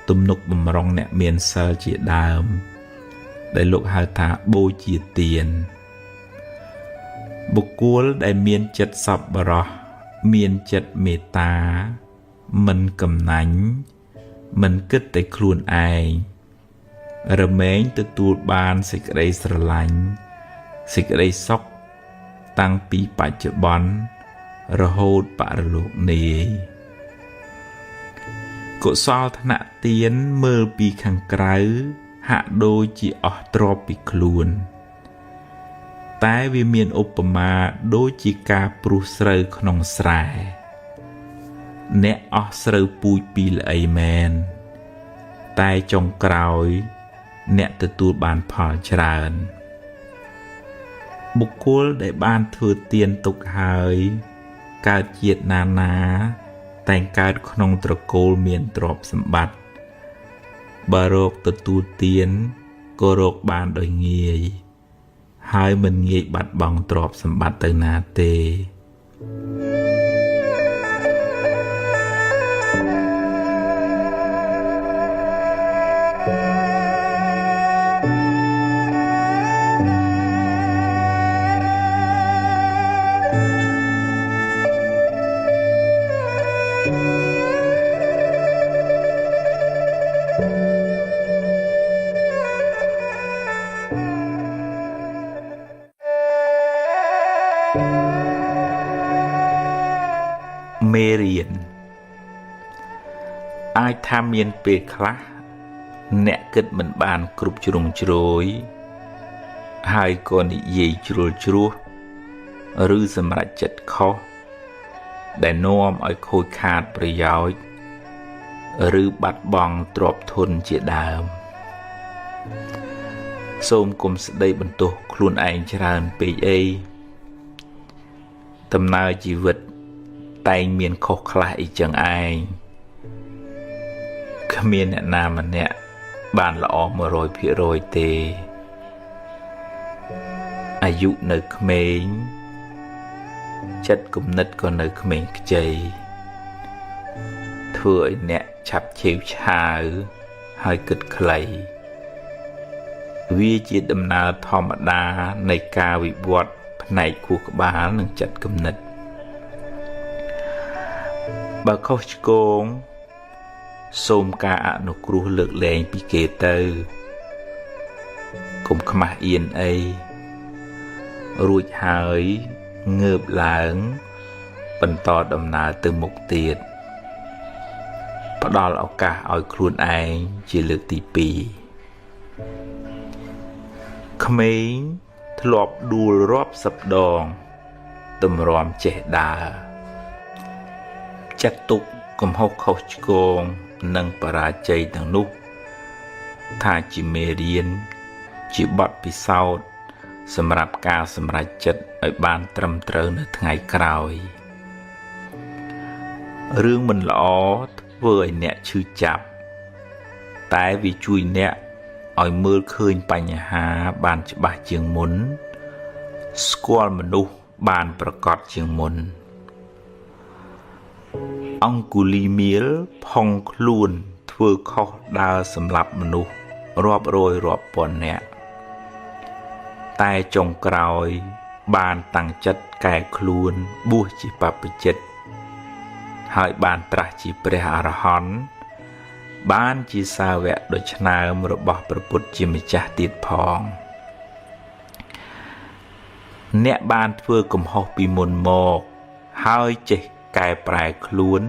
[SPEAKER 1] ទំនុកបំរុងអ្នកមានសិលជាដើមដែលលោកហៅថាបូជាទានបុគ្គលដែលមានចិត្តសប្បុរសមានចិត្តមេត្តាមិនកំណាញ់មិនគិតតែខ្លួនឯងរមែងទទួលបានសេចក្តីស្រឡាញ់សេចក្តីសុខតាំងពីបច្ចុប្បន្នរហូតបរលោកនាយកុសលថ្នាក់ទានមើលពីខាងក្រៅហាក់ដូចជាអស់ទ្រព្យពីខ្លួនតែវាមានឧបមាដូចជាការព្រុសស្រូវក្នុងស្រែអ្នកអស់ស្រូវពូជពីល្អីមែនតែចុងក្រោយអ្នកទទួលបានផលច្រើនបុគ្គលដែលបានធ្វើទានទុកហើយកើតជាតិណាណាតែងកើតក្នុងត្រកូលមានទ្រព្យសម្បត្តិបើរកទទួលទានក៏រកបានដោយងាយហើយមិនងាយបាត់បង់ទ្រព្យសម្បត្តិទៅណាទេមេរៀនអាចថាមានពេលខ្លះអ្នកគិតមិនបានគ្រប់ជ្រុងជ្រោយហើយក៏និយាយជ្រុលជ្រួសឬសម្រេចចិត្តខុសដែលនាំឲ្យខូចខាតប្រយោជន៍ឬបាត់បង់ទ្រព្យធនជាដើមសូមកុំស្ដីបន្ទោសខ្លួនឯងច្រើនពេកអីដំណើរជីវិតតែងមានខុសខ្លះអីចឹងឯងគ្មានអ្នកណាម្នាក់បានល្អ 100% ទេអាយុនៅក្មេងចិត្តគំនិតក៏នៅក្មេងខ្ចីធ្វើឲ្យអ្នកឆាប់ឆេវឆាវហើយគិតខ្លីវាជាដំណើរធម្មតានៃការវិវត្តផ្នែកខួរក្បាលនិងចិត្តគំនិតបើខុសឆ្គងសូមការអនុគ្រោះលើកលែងពីគេទៅកុំខ្មាស់អៀនអីរួចហើយងើបឡើងបន្តដំណើរទៅមុខទៀតផ្ដល់ឱកាសឲ្យខ្លួនឯងជាលើកទី2ក្មេងធ្លាប់ដួលរាប់សិបដងទម្រាំចេះដើរចាត់ទុកកំហុសខុសឆ្គងនិងបរាជ័យទាំងនោះថាជាមេរៀន ជាបទពិសោធន៍សម្រាប់ការសម្រេចចិត្តឲ្យបានត្រឹមត្រូវនៅថ្ងៃក្រោយរឿងមិនល្អធ្វើឲ្យអ្នកឈឺចាប់តែវាជួយអ្នកឲ្យមើលឃើញបញ្ហាបានច្បាស់ជាងមុនស្គាល់មនុស្សបានប្រកបជាងមុនអង្គុលីមៀលផុងខ្លួនធ្វើខុសដើរសម្លាប់មនុស្សរាប់រយរាប់ពាន់នាក់តែចុងក្រោយបានតាំងចិត្តកែខ្លួនបួសជាបព្វជិតហើយបានត្រាស់ជាព្រះអរហន្តបានជាសាវកដ៏ឆ្នើមរបស់ព្រះពុទ្ធជាម្ចាស់ទៀតផងអ្នកបានធ្វើកំហុសពីមុនមកហើយចេះកែប្រែខ្លួន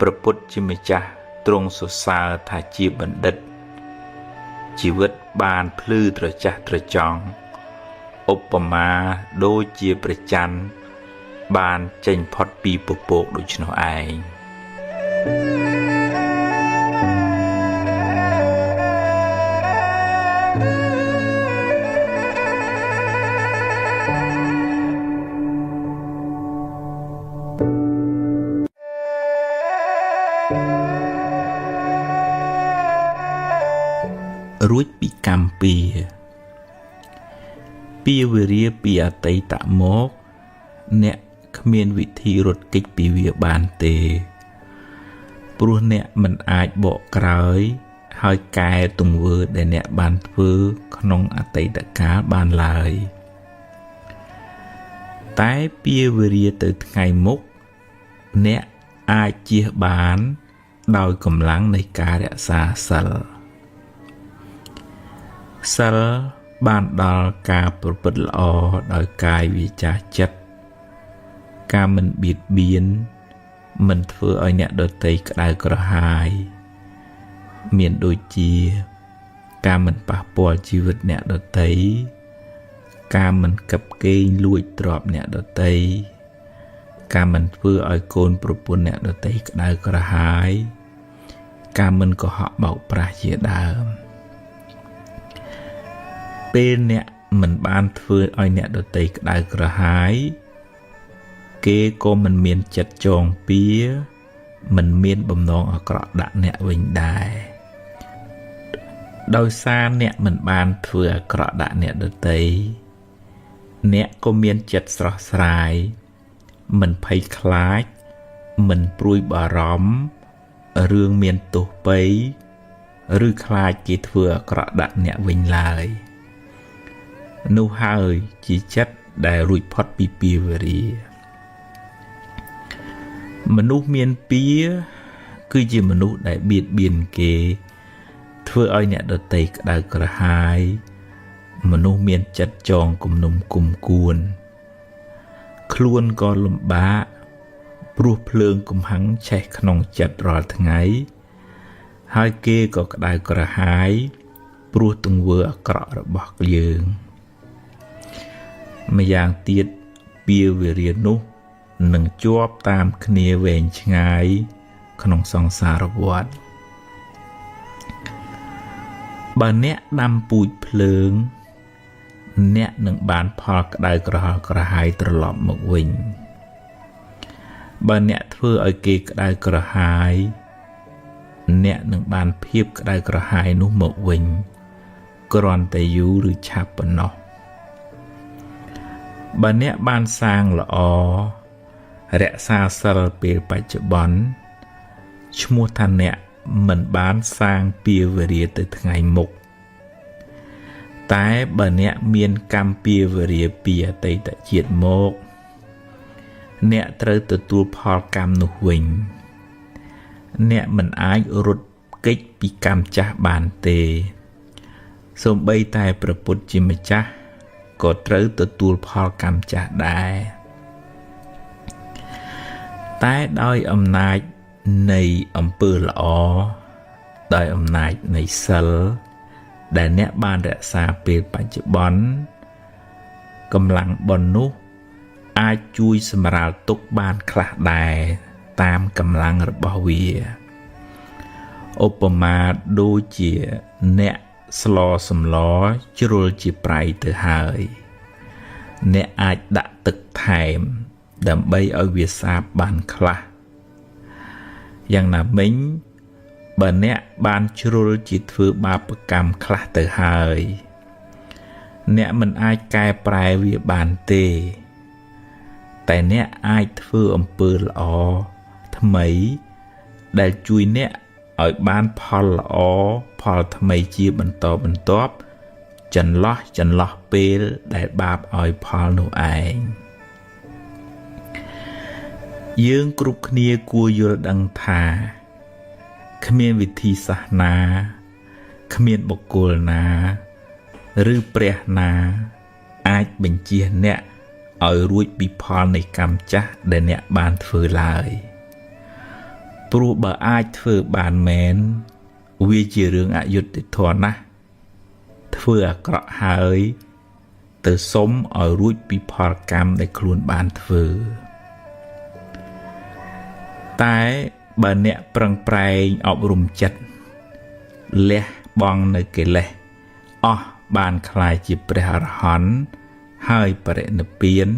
[SPEAKER 1] ព្រះពុទ្ធជាម្ចាស់ទ្រង់សរសើរថាជាបណ្ឌិតជីវិតបានភ្លឺត្រចះត្រចង់ឧបមាដូចជាព្រះច័ន្ទបានចេញផុតពីពពកដូច្នោះឯងរួចពីកម្មពៀពៀវេរាពីអតីតមកអ្នកគ្មានវិធីរត់គេចពីវាបានទេព្រោះអ្នកមិនអាចបកក្រោយហើយកែទង្វើដែលអ្នកបានធ្វើក្នុងអតីតកាលបានឡើយតែពៀវេរាទៅថ្ងៃមុខអ្នកអាចជៀសបានដោយកម្លាំងនៃការរក្សាសិលសិលបានដល់ការប្រព្រឹត្តល្អដោយកាយវាចាចិត្តការមិនបៀតបៀនមិនធ្វើឲ្យអ្នកដទៃក្តៅក្រហាយមានដូចជាការមិនប៉ះពាល់ជីវិតអ្នកដទៃការមិនកឹបកេងលួចទ្រព្យអ្នកដទៃការមិនធ្វើឲ្យកូនប្រពន្ធអ្នកដទៃក្តៅក្រហាយការមិនកុហកបោកប្រាស់ជាដើមពេលអ្នកមិនបានធ្វើឲ្យអ្នកដទៃក្តៅក្រហាយគេក៏មិនមានចិត្តចងពៀមិនមានបំណងអាក្រក់ដាក់អ្នកវិញដែរដោយសារអ្នកមិនបានធ្វើអាក្រក់ដាក់អ្នកដទៃអ្នកក៏មានចិត្តស្រស់ស្រាយមិនភ័យខ្លាចមិនព្រួយបារម្ភរឿងមានទោសពៃឬខ្លាចគេធ្វើអាក្រក់ដាក់អ្នកវិញឡើយនោះហើយជាចិត្តដែលរួចផុតពីពៀវរាមនុស្សមានពៀគឺជាមនុស្សដែលបៀតបៀនគេធ្វើឲ្យអ្នកដទៃក្តៅក្រហាយមនុស្សមានចិត្តចងគំនុំគុំគួនខ្លួនក៏លំបាកព្រោះភ្លើងកំហឹងឆេះក្នុងចិត្តរាល់ថ្ងៃហើយគេក៏ក្តៅក្រហាយព្រោះទង្វើអាក្រក់របស់យើងម្យ៉ាងទៀតពៀវេរានោះនឹងជាប់តាមគ្នាវែងឆ្ងាយក្នុងសង្សារវដ្តបើអ្នកដាំពូជភ្លើងអ្នកនឹងបានផលក្តៅក្រហល់ក្រហាយត្រឡប់មកវិញបើអ្នកធ្វើឲ្យគេក្តៅក្រហាយអ្នកនឹងបានភាពក្តៅក្រហាយនោះមកវិញគ្រាន់តែយូរឬឆាប់ប៉ុណ្ណោះបើអ្នកបានសាងល្អរក្សាសិលពេលបច្ចុប្បន្នឈ្មោះថាអ្នកមិនបានសាងពៀវេរាទៅថ្ងៃមុខតែបើអ្នកមានកម្មពៀវេរាពីអតីតជាតិមកអ្នកត្រូវទទួលផលកម្មនោះវិញអ្នកមិនអាចរត់គេចពីកម្មចាស់បានទេសូម្បីតែព្រះពុទ្ធជាម្ចាស់ក៏ត្រូវទទួលផលកម្មចាស់ដែរតែដោយអំណាចនៃអំពើល្អដោយអំណាចនៃសិលដែលអ្នកបានរក្សាពេលបច្ចុប្បន្នកម្លាំងបុណ្យនោះអាចជួយសម្រាលទុក្ខបានខ្លះដែរតាមកម្លាំងរបស់វាឧបមាដូចជាអ្នក ស្លសម្លជ្រុលជាប្រៃទៅហើយ អ្នកអាចដាក់ទឹកថែម ដើម្បីឲ្យវាសាបបានខ្លះយ៉ាងណាមិញបើអ្នកបានជ្រុលជាធ្វើបាបកម្មខ្លះទៅហើយ អ្នកមិនអាចកែប្រែវាបានទេ តែអ្នកអាចធ្វើអំពើល្អថ្មី ដែលជួយអ្នកឲ្យបានផលល្អផលថ្មីជាបន្តបន្ទាប់ចន្លោះចន្លោះពេលដែលបាបឲ្យផលនោះឯងយើងគ្រប់គ្នាគួរយល់ដឹងថាគ្មានវិធីសាស្ត្រណាគ្មានបុគ្គលណាឬព្រះណាអាចបញ្ចៀសអ្នកឲ្យរួចពីផលនៃកម្មចាស់ដែលអ្នកបានធ្វើឡើយព្រោះបើអាចធ្វើបានមែនវាជារឿងអយុត្តិធម៌ណាស់ធ្វើអាក្រក់ហើយទៅសុំឲ្យរួចពីផលកម្មដែលខ្លួនបានធ្វើតែបើអ្នកប្រឹងប្រែងអប់រំចិត្តលះបង់នៅកិលេសអស់បានក្លាយជាព្រះអរហន្តហើយបរិនិព្វាន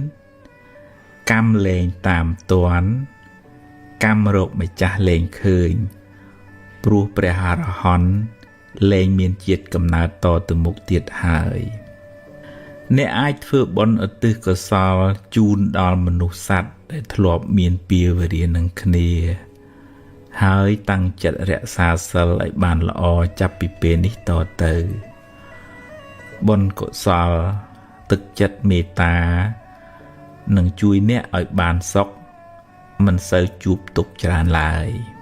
[SPEAKER 1] កម្មលែងតាមទាន់កម្មរកម្ចាស់លែងឃើញព្រោះព្រះអរហន្តលែងមានជាតិកំណើតតទៅមុខទៀតហើយអ្នកអាចធ្វើបុណ្យឧទ្ទិសកុសលជូនដល់មនុស្សសត្វដែលធ្លាប់មានពៀវរានឹងគ្នាហើយតាំងចិត្តរក្សាសីលឲ្យបានល្អចាប់ពីពេលនេះតទៅបុណ្យកុសលទឹកចិត្តមេត្តានឹងជួយអ្នកឲ្យបានសុខមិនសូវជួបទុក្ខច្រើនឡើយ។